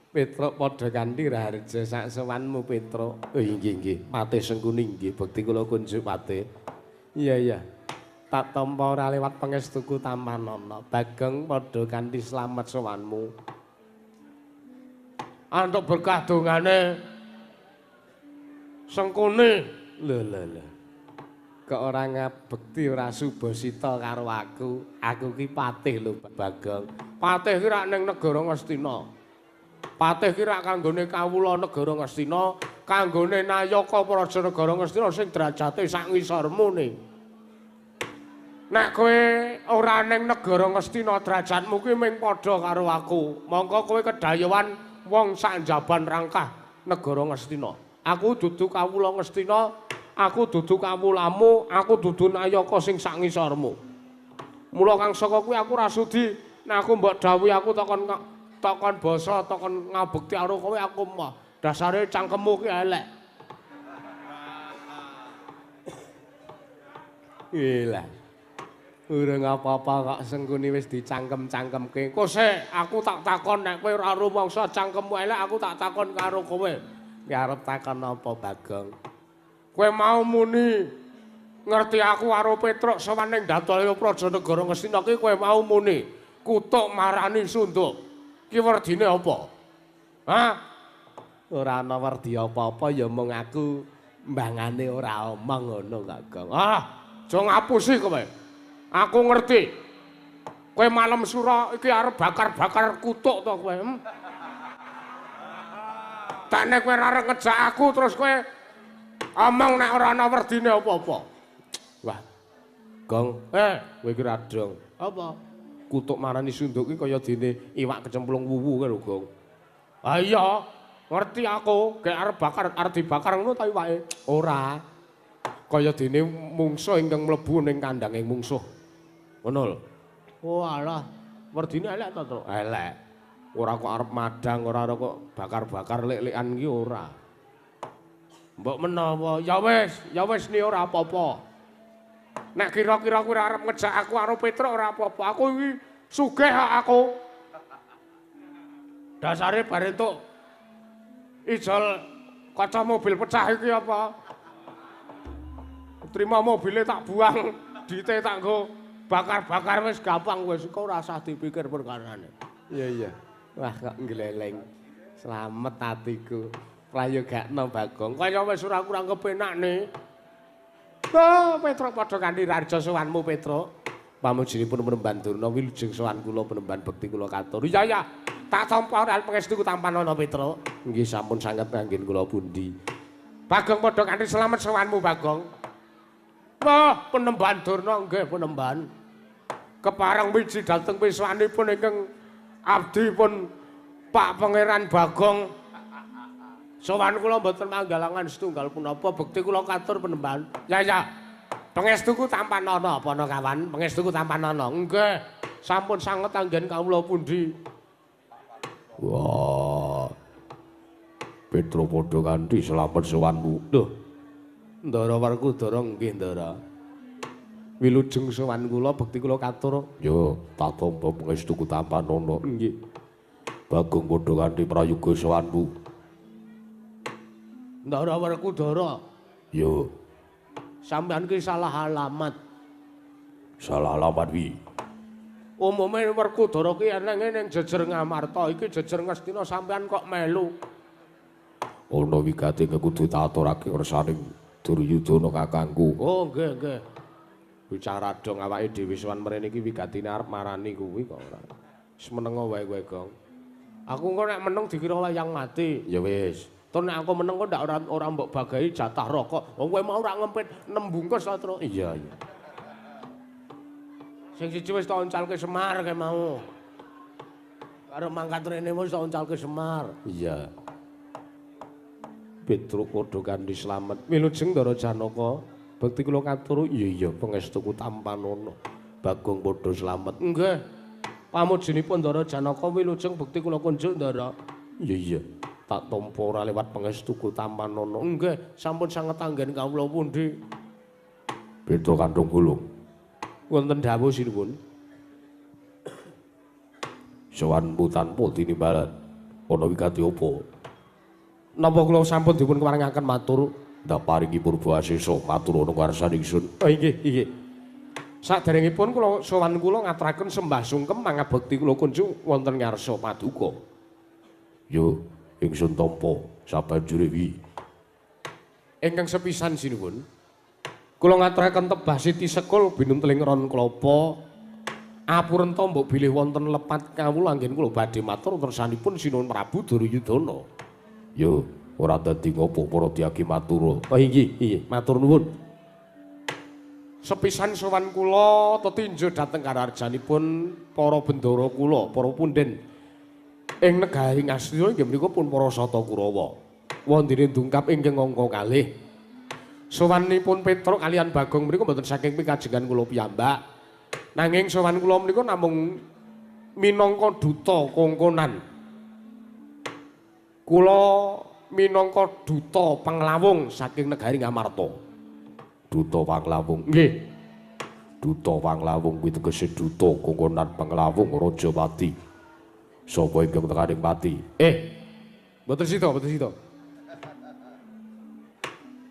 S3: Petruk padha kanthi raharja sak sowanmu Petruk.
S2: Oh inggih inggih, Patih Sengkuni inggih bekti kula kunjuk Patih.
S3: Iya iya. Tak tampa ora lewat pangestuku tampanana. Bagong padha kanthi slamet sowanmu.
S1: Antuk berkah dongane Sengkuni.
S3: Lho lho lho. Kok ora ngabekti ora subasita karo aku. Aku ki patih lho Bagong.
S1: Patih ki rak ning negara Ngastina. Patih ki rak kanggone kawula negara Ngastina, kanggone nayaka praja negara Ngastina sing derajate sak ngisormu ne. Nek kowe ora ning negara Ngastina derajatmu kuwi ming padha karo aku. Mongko kowe kedayowan wong sak njaban rangkah negara Ngastina. Aku dudu kawula Ngastina, aku dudu kawulamu, aku dudu nayaka sing sak ngisormu. Mula kang saka kuwi aku ora sudi nek aku mbok dawuhi aku takon basa, takon ngabekti karo kowe aku mah. Dasare cangkemmu ki elek.
S3: Ilah. Urung apa-apa kok Sengkuni wis dicangkem-cangkemke.
S1: Kok sik aku tak takon nek kowe ora rumangsa cangkemmu elek aku tak takon karo kowe.
S3: Ki arep takon apa Bagong?
S1: Kowe mau muni Ngerti aku karo Petruk sowan ning Datolaya Praja Negara Ngastina ki kowe mau muni kutuk marani Sunduk. Ki werdine apa? Hah?
S3: Ora ana werdi apa-apa ya mung aku mbangane ora omong ngono kok, Gong.
S1: Ah, aja ngapusi kowe. Aku ngerti. Kowe malam sura iki arep bakar-bakar kutuk to kowe? Tane kowe ora arep ngejak aku terus kowe omong nek ora ana werdine apa-apa.
S3: Wah. Gong, kowe iki ra dong.
S1: Apa?
S3: Kutuk marani Sunduk ki kaya dene iwak kecemplung wuwu kae lho, Gong.
S1: Ah iya, ngerti aku, gek arep bakar arep dibakar ngono ta iwake?
S3: Ora. Kaya dene mungsuh ingkang mlebu ning kandange mungsuh. Ngono lho.
S1: Oh alah, werdine elek ta, Truk?
S3: Elek. Ora kok arep madang, ora kok bakar-bakar lek-lekan ki ora.
S1: Mbok menawa, ya wis ni ora apa-apa. Nek kira-kira kowe arep ngejak aku karo Petruk ora apa-apa. Aku iki sugih kok aku. Dasare bar entuk ijol kaca mobil pecah iki apa? Terima mobile tak buang, dite tak nggo bakar-bakar wis gampang wis kok ora usah dipikir perkarane.
S3: Iya iya. Wah kok ngleleng. Slamet atiku. Prayogakno Bagong.
S1: Kaya wis ora kurang kepenak ne. Oh, Petruk padha kanthi raja sowanmu Petruk.
S3: Pamujinipun Penemban Durna wilujeng sowan kula Penemban bekti kula katur.
S1: Iya ya, tak tampa ora pangestu tampanana Petruk.
S3: Nggih sampun sanget nganggen kula pundi.
S1: Bagong padha kanthi slamet sowanmu Bagong. Wah, Penemban Durna nggih Penemban. Kepareng miji dhateng piswanipun ingkang abdi pun Pak Pangeran Bagong. Sowan kula mboten manggalangan setunggal punapa bekti kula katur Penemban. Ya ya. Pangestuku tampanana Panakawan, pangestuku tampanana. Nggih, sampun sanget anggen kawula pundi.
S2: Wah. Petruk padha kanthi slamet sowanmu.
S3: Lho. Ndara Werkudara nggih, Ndara. Wilujeng sowan kula bekti kula katur.
S2: Ya, tak tampa pangestuku tampanana.
S3: Nggih.
S2: Bagong padha kanthi prayoga sowanmu.
S1: Ndara Werkudara.
S2: Ya.
S1: Sampeyan ki salah alamat.
S2: Salah alamat wi.
S1: Umume Werkudara ki enenge ning jejer Ngamarta, iki jejer Ngastina sampeyan kok melu.
S2: Ana wigati kudu tak aturake kersaning Duryudana kakangku.
S1: Oh nggih nggih.
S3: Bicara dong awake dhewe sowan mrene iki wigatine arep marani kuwi kok ora.
S1: Wis menengo wae kowe, Gong. Aku engko nek meneng dikira wayang mati.
S3: Ya wis.
S1: Tur nek aku meneng kok ndak ora mbok bagahi jatah rokok. Wong kowe mau ora ngempit 6 bungkus ta, Truk.
S3: Iya iya.
S1: Sing siji wis tak oncalke Semar kae mau. Karo mangkat rene wis tak oncalke Semar.
S3: Iya. Petruk padha kanthi slamet. Wilujeng Ndara Janaka, bekti kula katur. Iya iya pangestuku tampanana. Bagong padha slamet.
S1: Nggih. Pamujinipun Ndara Janaka wilujeng bekti kula kunjuk Ndara.
S3: Iya iya. Tak tampa ora lewat pangestuku tampanana.
S1: Nggih, sampun sanget anggen kawula pundi.
S2: Petruk kandhung gulung.
S3: Wonten dawuh sinuwun.
S2: Sowanmu tanpa tinimbalan. Ana wigati apa?
S3: Napa kula sampun dipun keparengaken matur?
S2: Ndak paringi purba asesa matur ana ngarsane ingsun.
S3: Oh inggih, inggih. Saderengipun kula sowan kula ngaturaken sembah sungkem mangabekti kula kunjuk wonten ngarsa paduka.
S2: Yo, ingsun tampa sabanjure wi.
S3: Ingkang sepisan sinuwun. Kula ngaturaken tebah siti sekul binunteling ron klapa. Apurenta mbok bilih wonten lepat kawula anggen kula badhe matur tersanipun Sinuwun Prabu Duryudana.
S2: Yo, ora dadi ngopo para tiyagi matur.
S3: Oh inggih, inggih, matur nuwun. Sepisan sowan kula tetinju dhateng kararjanipun para bendara kula, para punden ing negari Ngastina inggih menika pun para Sata Kurawa. Wondene dungkap ingkang angka kalih. Sowanipun Petruk kalian Bagong menika mboten saking pikajengan kula piyambak. Nanging sowan kula menika namung minangka duta kongkonan. Kula minangka duta panglawung saking negari Ngamarta.
S2: Duta panglawung?
S3: Nggih.
S2: Duta panglawung kuwi tegese duta kongkonan panglawung Raja Pati. Sapa ingkang tekaning pati?
S3: Mboten sida, mboten sida.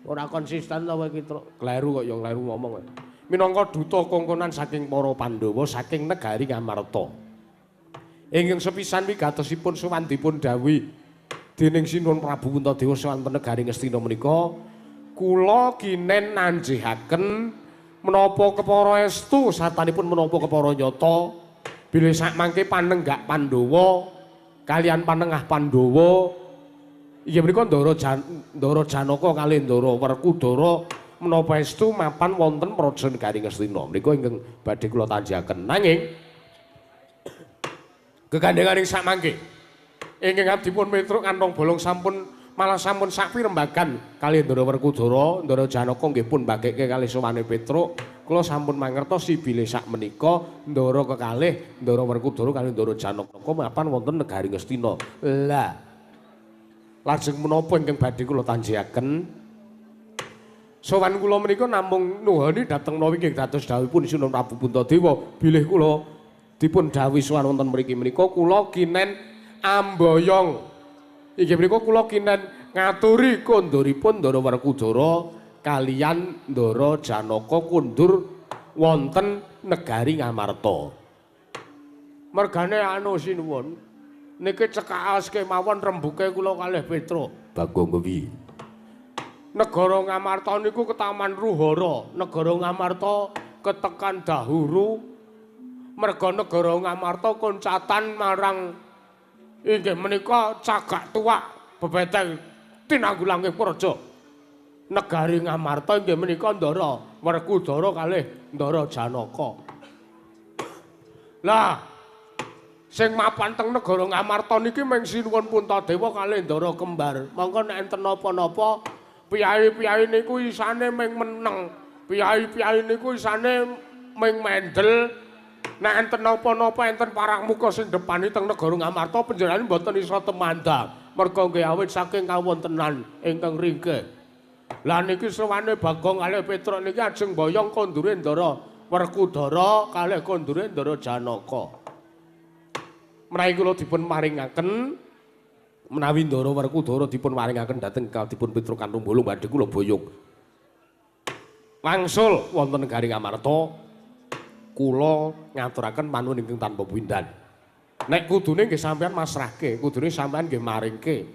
S1: Ora konsisten ta kowe iki, Truk.
S2: Kleru kok ya kleru ngomong. Minangka duta kongkonan saking para Pandhawa saking negari Ngamarta. Ingkang sepisan wigatosipun sowan dipun dawuhi dening Sinuwun Prabu Puntadewa sowan negari Ngastina menika kula kinen nanjihaken menapa kepara estu satanipun menapa kepara nyata bilih sakmangke panenggak Pandhawa kalian panengah Pandhawa inggih menika Ndara Janaka kalih Ndara Werkudara menapa estu mapan wonten praja negari Ngastina menika ingkang badhe kula tanjihaken. Nanging gegandhenganing sakmangke ingkang abdipun Petruk kantong bolong sampun malah sampun sakpirembagan kalih Ndara Werkudara, Ndara Janaka nggih pun bagekke kalih sowane Petruk. Kula sampun mangertosi bilih sakmenika Ndara kekalih Ndara Werkudara kalih Ndara Janaka mapan wonten negari Ngastina. Lah lajeng menapa ingkang badhe kula tanjihaken? Sowan kula menika namung nuhoni dhateng menawi nggih dados dawuhipun Sinuwun Prabu Puntadewa bilih kula dipun dawuhi sowan wonten mriki menika kula kinen amboyong. Inggih menika kula kinen ngaturi konduripun Ndara Werkudara kaliyan Ndara Janaka kundur wonten negari Ngamarta.
S1: Mergane anu sinuwun niki cekaos kemawon rembuke kula kalih Petruk.
S2: Bagong kuwi.
S1: Negara Ngamarta niku ketaman Ruhara, negara Ngamarta ketekan dahuru. Merga negara Ngamarta koncatan marang inggih menika cagak tuwak bebeteng tinanggulanging praja. Negari Ngamarta inggih menika Ndara Werkudara kalih Ndara Janaka. Lah sing mapan teng negara Ngamarta niki mung Sinuwun Puntadewa kalih Ndara kembar. Mongko nek enten napa-napa piyai-piyai niku isane mung meneng, piyai-piyai niku isane mung mendel. Nek enten napa-napa enten parang muka sing depani teng negara Ngamarta panjenengan mboten iso temandang. Merga nggih awit saking kawontenan ingkang ringkih. Lah niki sowane Bagong kalih Petruk niki ajeng boyong kondure Ndara Werkudara kalih kondure Ndara Janaka.
S2: Menawi kula dipun maringaken menawi Ndara Werkudara dipun maringaken dhateng dipun Petruk Kantung Bolong badhe kula boyong wangsul wonten negari Ngamarta. Kula ngaturaken panuwun ingkang tanpa pindhan. Nek kudune nggih sampeyan masrahke, kudune sampeyan nggih maringke.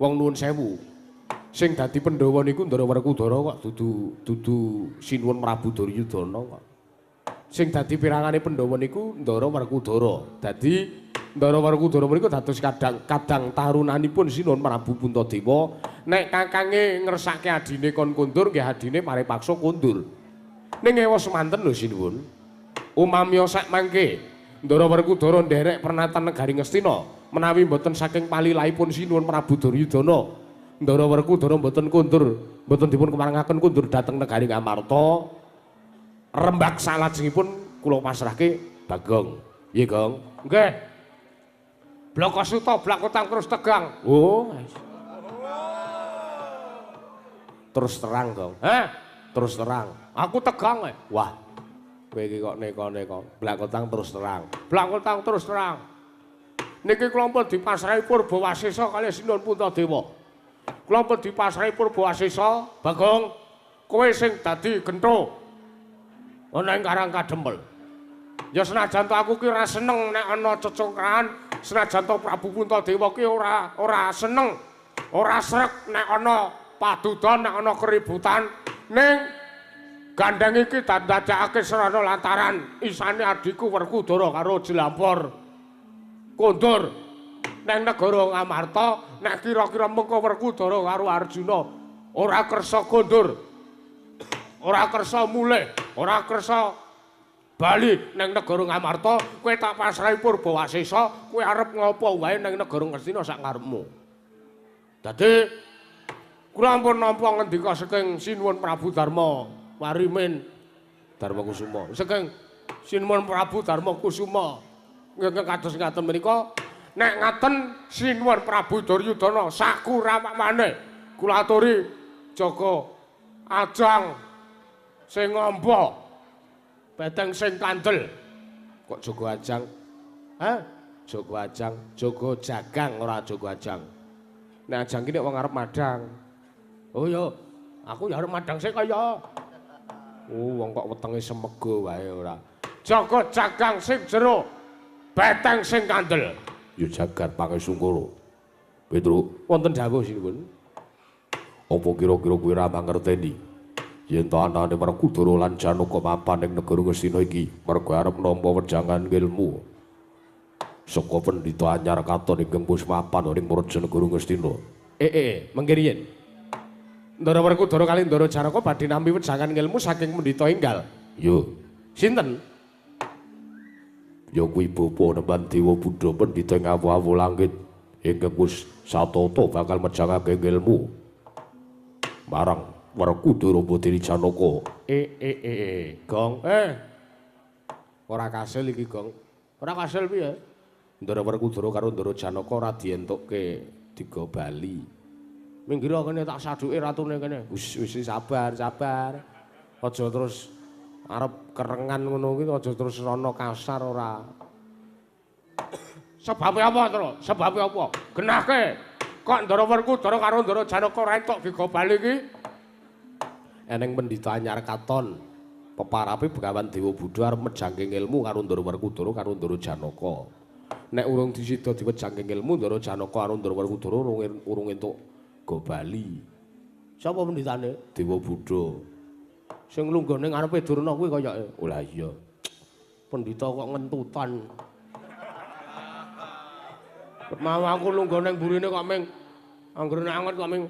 S2: Wong nuwun sewu. Sing dadi Pandhawa niku Ndara Werkudara kok dudu Sinuwun Prabu Duryudana kok. Sing dadi pirangane Pandhawa niku Ndara Werkudara. Dadi Ndara Werkudara menika dados kadang tarunanipun Sinuwun Prabu Puntadewa. Nek kakange ngersake adine kon kondur nggih adine paripaksa kondur. Ning ewa semanten lho Sinuwun. Umamya sakmangke Ndara Werkudara nderek pernatan negari Ngastina menawi mboten saking palilahipun Sinuwun Prabu Duryudana, Ndara Werkudara mboten kondur, mboten dipun kemarengaken kondur dhateng negari Ngamarta. Rembak salajengipun kula pasrahke Bagong. Nggih, Gong.
S1: Nggih. Blaka Suta blakotang terus tegang.
S2: Oh. Terus terang, Gong.
S1: Heh,
S2: terus terang.
S1: Aku tegang.
S2: Wah. Kowe iki kok neko-neko, blakotang terus terang.
S1: Blakotang terus terang. Niki kula pun dipasrahi Purbawasesa kalih Sinuwun Puntadewa. Kula pun dipasrahi Purbawasesa, Bagong, kowe sing dadi gentho ana ing Karang Kadempel. Ya senajan to aku ki ora seneng nek ana cecongkrahan, senajan to Prabu Puntadewa ki ora seneng, ora srek nek ana padudon, nek ana keributan, ning gandeng iki dandadakake srana lantaran isane adhiku Werkudara karo Jlampor kondur nang negara Ngamarta. Nek kira-kira mengko Werkudara karo Arjuna ora kersa kondur, ora kersa mulih, ora kersa bali nang negara Ngamarta, kowe tak pasrahi Purbawasesa, kowe arep ngopo wae nang negara Ngastina sak karepmu. Dadi kula ampun nampa ngendika saking Sinuwun Prabu Darma Warimin Darma Kusuma. Saking Sinuwun Prabu Darma Kusuma ingkang kados ngaten menika, nek ngaten Sinuwun Prabu Duryudana sakuramane kula aturi jaga ajang sing ngamba beteng sing kandel.
S2: Kok jaga ajang?
S1: Hah?
S2: Jaga ajang, jaga jagang ora jaga ajang. Nek ajang ki nek wong arep madang.
S1: Oh iya. Aku ya arep madang sik kaya. Oh, wong kok wetenge semega wae ora. Jaga jagang sing jero, beteng sing kandel.
S3: Ya jagat pangesungkara. Petruk,
S1: wonten dawuh sinuwun.
S3: Apa kira-kira kowe ora mangerteni yen to anane Werkudara lan Janaka mapan ing negara Ngastina iki merga arep nampa wejangan ilmu saka pendhita anyar katon ingkang wis mapan ing praja negara Ngastina.
S1: Mengke riyin. Ndara Werkudara kali Ndara Janaka badhe nampi wejangan ilmu saking pendhita enggal.
S3: Yo,
S1: sinten?
S3: Ya kuwi bapa Nemban Dewa Buddha pendhita ing awu-awu langit ingkang wis satata bakal mejangake ilmu marang Werkudara putri Janaka.
S1: Gong. Ora kasil iki, Gong. Ora kasil piye? Ndara Werkudara karo Ndara Janaka ora dientukke diga bali. Minggir kene tak saduke ratune kene. Wis wis sabar, sabar. Aja terus arep kerengan ngono kuwi, aja terus rono kasar ora. Sebabe apa, Tru? Sebabe apa? Genahke. Kok Ndara Werkudara karo Ndara Janaka ora entuk diga bali iki?
S3: Eneng pendhita anyar katon peparape Begawan Dewa Buddha arep mejangke ilmu karo Ndara Werkudara karo Ndara Janaka.
S1: Nek urung disida diwejangke ilmu Ndara Janaka karo Ndara Werkudara urung entuk go bali.
S3: Sapa pendhitane? Dewa Buddha.
S1: Sing lungguh ning ngarepe Durna kuwi kayake.
S3: Oh lah iya.
S1: Pendhita kok ngentutan. Mau aku lungguh ning burine kok ming anggere anget kok ming.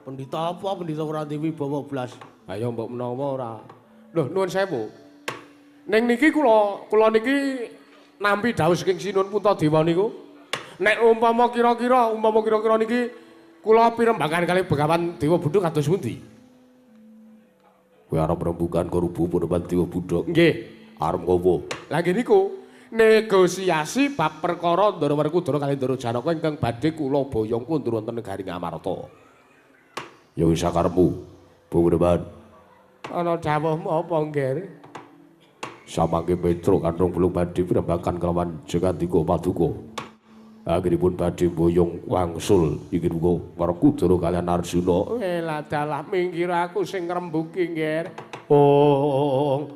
S1: Pendhita apa? Pendhita ora duwe wibawa blas. Ayo mbok menawa ora. Lho nuwun sewu. Ning niki kula niki nampi dawuh saking Sinuwun Puntadewa niku. Nek umpama kira-kira niki kula pirembagan kali Begawan Dewa Buddha kados pundi?
S3: Kowe arep rembugan karo Bapak Dewa Buddha?
S1: Nggih.
S3: Arep ngopo?
S1: Lah nggih niku negosiasi bab perkara Ndara Werkudara kali Ndara Janaka ingkang badhe kula boyong kundur wonten negari Ngamarta.
S3: Ya wis sakarepmu, Bapak.
S1: Ana dawuhmu apa, Ngger?
S3: Samangke Petruk kanthong belung badhe pirembagan kelawan Jagandika Paduka. Anggenipun badhe boyong wangsul inggih punika Werkudara kaliyan Arjuna.
S1: Lah dalah minggir aku sing ngrembuki, Ngger. Oh.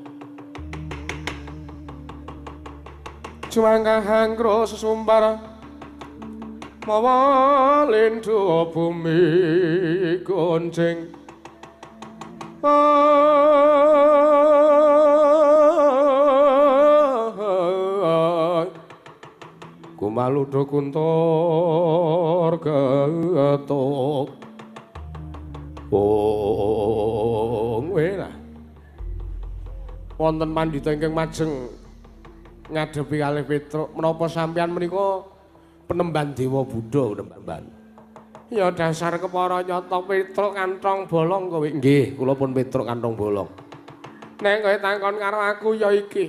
S1: Juang hangkro sesumbar mawa lindho bumi gonceng. Kumaludha kuntur getuk. Oh, lah. Wonten pandhita ingkang majeng ngadepi kalih Petruk, menapa sampeyan menika penemban Dewa Buddha penemban? Ya dasar kepara nyata Petruk kantong bolong kowe. Nggih, kula pun Petruk kantong bolong. Nek kowe takon karo aku ya iki.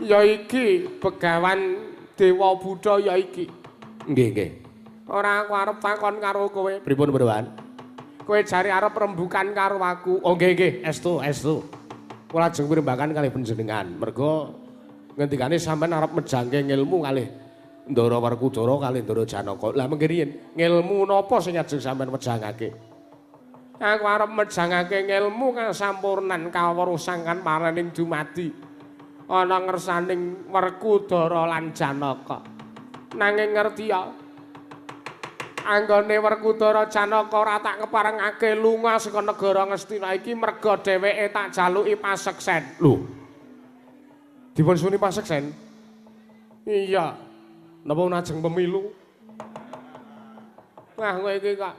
S1: Ya iki Begawan Dewa Buddha ya iki.
S3: Nggih, nggih.
S1: Ora aku arep takon karo kowe.
S3: Pripun, Begawan?
S1: Kowe jare arep rembukan karo aku.
S3: Oh nggih, nggih, estu, estu. Kula ajeng pirembakan kalih panjenengan. Merga ngendikane sampean arep mejangke ilmu kalih Ndara Werkudara kalih Ndara Janaka.
S1: Lah mengke riyin, ngelmu napa sing ajeng sampean wejangake? Aku arep mejangake ngelmu kasampurnan kawruh sangkan paraning dumadi ana ngersaning Werkudara lan Janaka. Nanging ngerti ya, anggone Werkudara Janaka ora tak keparengake lunga saka negara Ngastina iki merga dheweke tak jaluki paseksen.
S3: Lho.
S1: Dipun suni paseksen? Iya. Napa najeng pemilu? Wah, kowe iki kok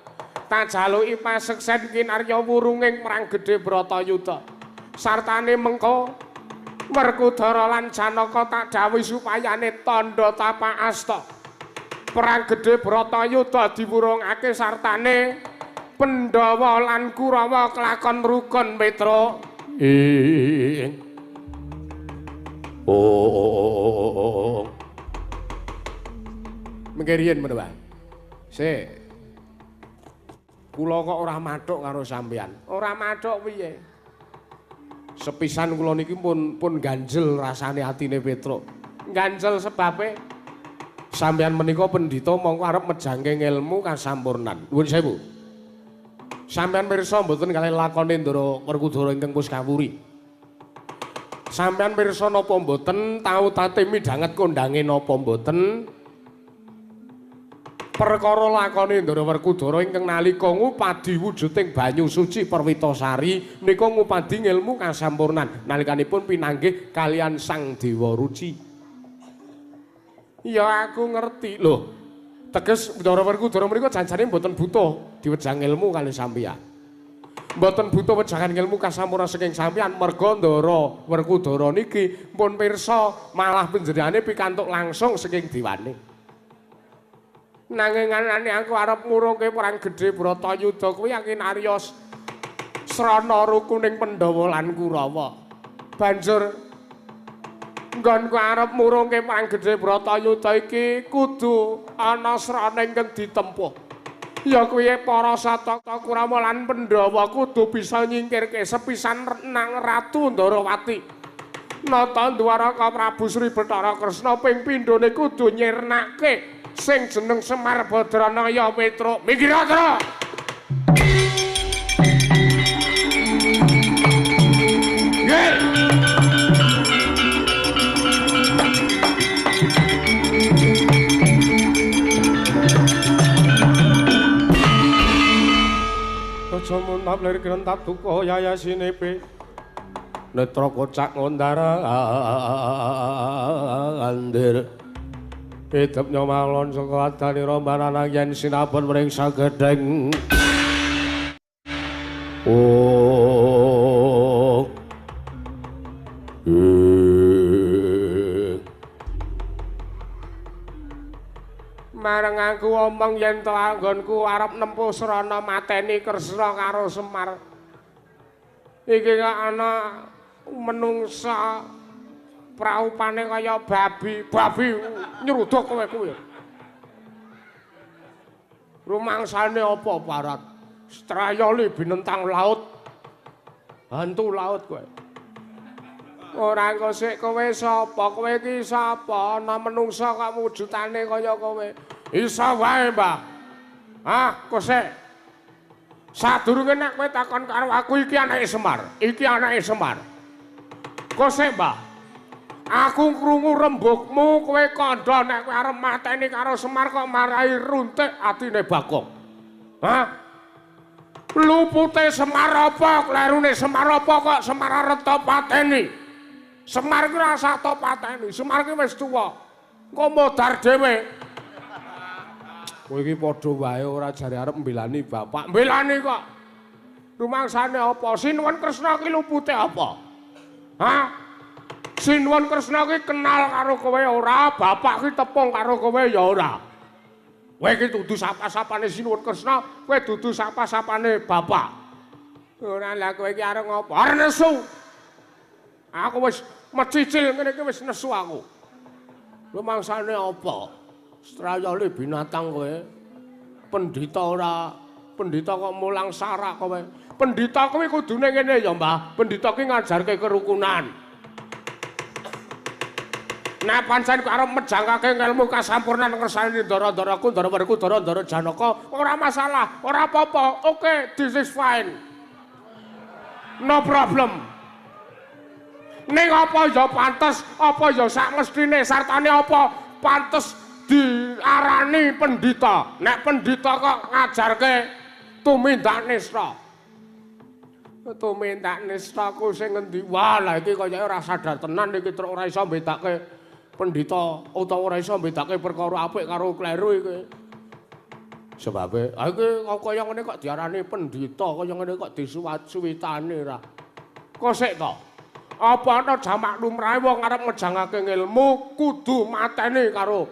S1: tak jaluki paseksen kinarya wurunging perang gedhe Bratayuda. Sartane mengko Werkudara lan Janaka tak dawuhi supayane tandha tapak asta. Perang gedhe Bratayuda diwurungake sartane Pandhawa lan Kurawa kelakon rukun, Petruk.
S3: Oh.
S1: Mengke riyin menawa. Sik. Kula kok ora mathuk karo sampeyan. Ora mathuk piye? Sepisan kula niki pun ganjel rasane atine Petruk. Ganjel sebabe
S2: Sampeyan menika pendhita mongko arep mejangke ngelmu kasampurnan. Nuwun sewu. Sampeyan pirsa mboten kalih lakone Ndara Werkudara ingkang Puskawuri? Sampeyan pirsa napa mboten tau tate midhanget kondange napa mboten? Perkara lakone Ndara Werkudara ingkang nalika ngupadi wujuding banyu suci Perwitasari menika ngupadi ngelmu kasampurnan nalikanipun pinanggih kalian Sang Dewa Ruci. Ya aku ngerti lho. Teges Ndara Werkudara menika janjane mboten butuh diwejang ilmu kalih sampeyan. Mboten butuh wejangan ilmu kasampurnan saking sampeyan merga Ndara Werkudara niki pun pirsa malah panjenengane pikantuk langsung saking dewane. Nanging anane aku arep ngurungke perang gedhe Bratayuda kuwi yakin Arya srana rukuning Pandhawa lan Kurawa. Banjur nggonku arep murungke perang gedhe Bratayuda iki kudu ana srana ingkang ditempuh. Ya kuwi para Satata Kurawa lan Pandhawa kudu bisa nyingkirke sepisan nang Ratu Ndarawati. Nata Dwaraka Prabu Sri Bathara Kresna ping pindhone kudu nyirnake sing jeneng Semar Badranaya Petruk. Minggir Tru. Nggih. Aja muntap lir grentak duka yayasine pe. Netra kocak ngondara andir. Idep nyomalon saka adane rombanan yen sinabon mring sagedheng. Oh. Mareng aku omong yen to anggonku arep nempuh srana mateni Kresna karo Semar. Iki kok ana menungsa praupane kaya babi, babi nyeruduk kowe kuwi. Rumangsane apa Barat? Strayoli binentang laut. Hantu laut kowe. Ora engko sik kowe sapa? Kowe iki sapa? Ana menungsa kok wujudane kaya kowe. Iso wae, Mbah. Ah, kosek. Sadurunge nek kowe takon karo aku iki anake Semar, iki anake Semar. Kosek, Mbah. Aku krungu rembugmu kowe kandha nek kowe arep mateni karo Semar kok marai runtik atine Bagong. Hah? Lupute Semar apa? Klerune Semar apa kok Semar arep to pateni? Semar ki ora usah to pateni, Semar ki wis tuwa. Engko modar dhewe. Kowe iki padha wae ora jare arep mbelani bapak. Mbelani kok. Rumangsane apa? Sinuwun Kresna ki lupute apa? Hah? Sinuwun Kresna ki kenal karo kowe ora, bapak ki tepung karo kowe ya ora. Kowe iki dudu sapa-sapane Sinuwun Kresna, kowe dudu sapa-sapane bapak. Ora lah kowe iki arep ngopo? Arep nesu. Aku wis mecicil ngene iki wis nesu aku. Rumangsane apa? Strayole binatang kowe. Pendhita ora, pendhita kok mulang sarak kowe. Pendhita kuwi kudune ngene ya, Mbah. Pendhita ki ngajarke kerukunan. Nek pancen arep mejangkake ngelmu kasampurnan ngersani ndara-ndaraku, ndara Werkudara, ndara Janaka, ora masalah, ora apa-apa. Oke, this is fine. No problem. Ning apa ya pantes, apa ya sak mestine sartane apa pantes diarani pendhita. Nek pendhita kok ngajarke tumindak nista. Tumindak nista ku sing ngendi? Wah, lah iki kayake ora sadar tenan iki truk ora iso mbedake pendhita utawa ora iso mbedake perkara apik karo kleru iki. Sebabe, ha iki kaya ngene kok diarani pendhita, kaya ngene kok disuwat-suwitane ra. Kok sik to? Apa ana jamak lumrahe wong arep ngejangake ngilmu kudu mateni karo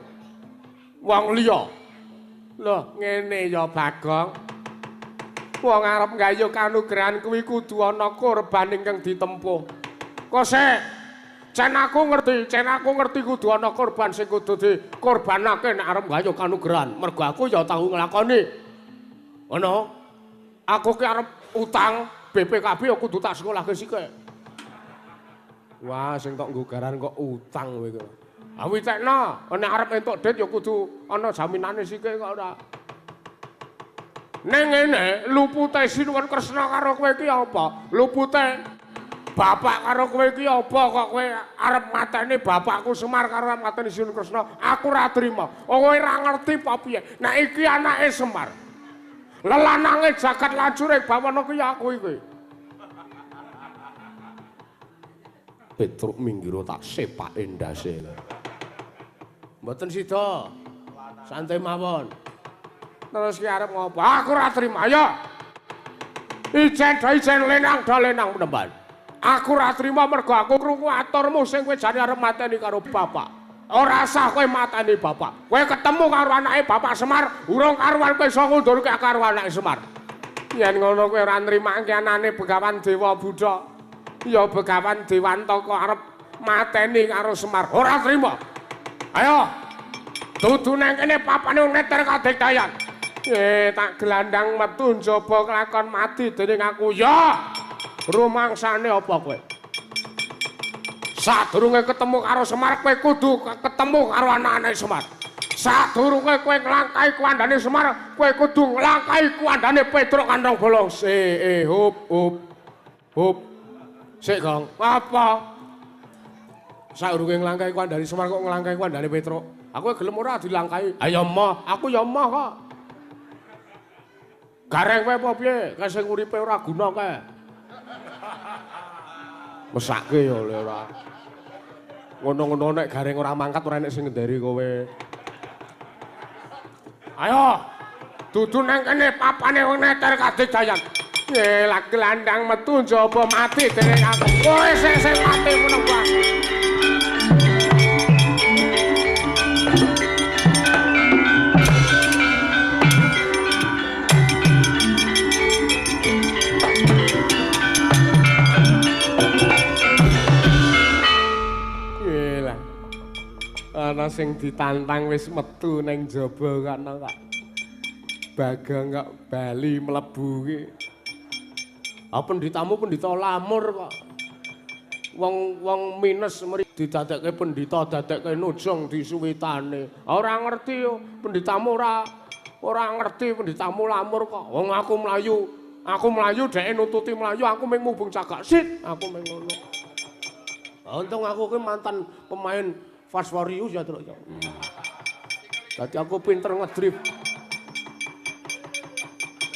S2: wong liya. Lho, ngene ya Bagong. Wong arep nggayuh kanugrahan kuwi kudu ana korban ingkang ditempuh. Kok sik? Cen aku ngerti, cen aku ngerti kudu ana korban sing kudu dikorbanake nek arep nggayuh kanugrahan. Mergo aku ya tau nglakoni. Ngono. Aku ki arep utang BPKB ya kudu tak sekolahke sike. Wah, sing tok nggo garan kok utang kowe iki.
S1: Awitekno, nek arep entuk dit ya kudu ana jaminane sike kok ora. Ning ngene, lupute Sinuwun Kresna karo kowe iki apa? Lupute bapak karo kowe iki apa kok kowe arep mateni bapakku Semar karo mateni Sinuwun Kresna? Aku ora trima. Kowe ora ngerti apa piye. Nek iki anake Semar. Lelanange jagat lajure bawana ki aku iki.
S3: Petruk minggiro tak sepake ndase. Mboten sida. Santai mawon.
S1: Terus ki arep ngopo? Aku ora trima. Ayo. Ijen do ijen lenang do lenang penemban. Aku ora trima mergo aku krungu aturmu sing kowe jane arep mateni karo bapak. Ora sah kowe mateni bapak. Kowe ketemu karo anake Bapak Semar, urung karuan kowe iso ngundurke karo anake Semar. Yen ngono kowe ora nrimake anane Begawan Dewa Buddha. Ya Begawan Dewantaka arep mateni karo Semar. Ora trima. Ayo. Dudu nang kene papane neter kadigdayan. Tak gelandang metu njaba kelakon mati dening aku. Ya. Rumangsane apa kowe? Sadurunge ketemu karo Semar kowe kudu ketemu karo anak-anake Semar. Sadurunge kowe nglangkahi kuandane Semar, kowe kudu nglangkahi kuandane Petruk Kantong Bolong. Hup hup. Hup. Sik, Gong. Apa? Sadurunge nglangkahi kuandane Semar kok nglangkahi kuandane Petruk. Aku gelem ora dilangkahi. Ayo emoh, aku ya emoh kok. Gareng kowe apa piye? Kae sing uripe ora guna kae. Mesake ya oleh ora. Ngono-ngono nek gareng ora mangkat ora enek sing ngendari kowe. Ayo. Dudu nang kene papane wong neter kadigdayan. Lak gelandang metu njaba mati dening aku. Kowe sing sing mati ngono kuwi. Ana sing ditantang wis metu ning jaba kana kok. Bagong kok bali mlebu ki.
S3: Ah pendhitamu pendhita lamur kok. Wong-wong minus mri didadekke pendhita dadekke nujung disuwitane.
S1: Ora ngerti yo pendhitamu ora ngerti pendhitamu lamur kok. Wong aku mlayu dheke nututi mlayu aku mung mubung cagak sit, aku mung ngono.
S3: Untung aku ki mantan pemain Fast Furious ya Truk ya. Dadi aku pinter ngedrift.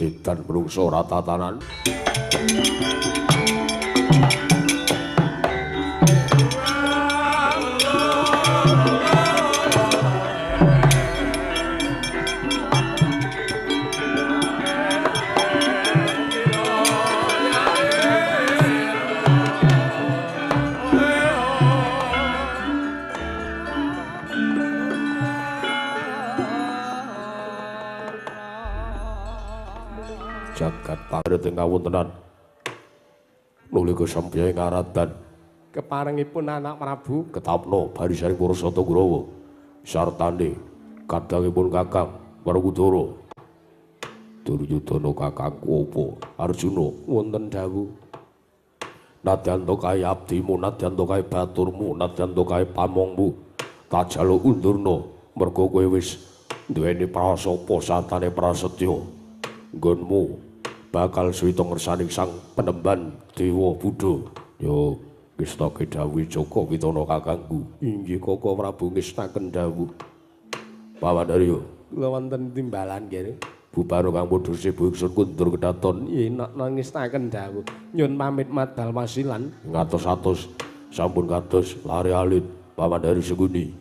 S3: Edan mrungsa ora tatanan. Jagat pangret ing kawontenan nuli kesampyang ngaratan
S2: keparengipun anak Prabu
S3: ketapno barisaning para Sata Kurawa sartane kadangipun Kakang Werkudara Duryudana kakangku apa Arjuna
S2: wonten dawuh
S3: nadyan to kae abdimu nadyan to kae baturmu nadyan to kae pamongmu tak jaluk undurna mergo kowe wis duweni prasapa sartane prasetya nggonmu bakal suwita ngersaning sang penemban Dewa Buddha. Yo ngestake dawuh Jaka Witana kakangku.
S2: Inggih Koko Prabu ngestaken dawuh.
S3: Pawandarya
S2: kula wonten timbalan kene.
S3: Bubaro kang padha sibuk ingsun kundur kedaton.
S2: Yen ngestaken dawuh. Nyun pamit madal wasilan.
S3: Ngatos-atos sampun kados lare alit Pawandarya Sengkuni.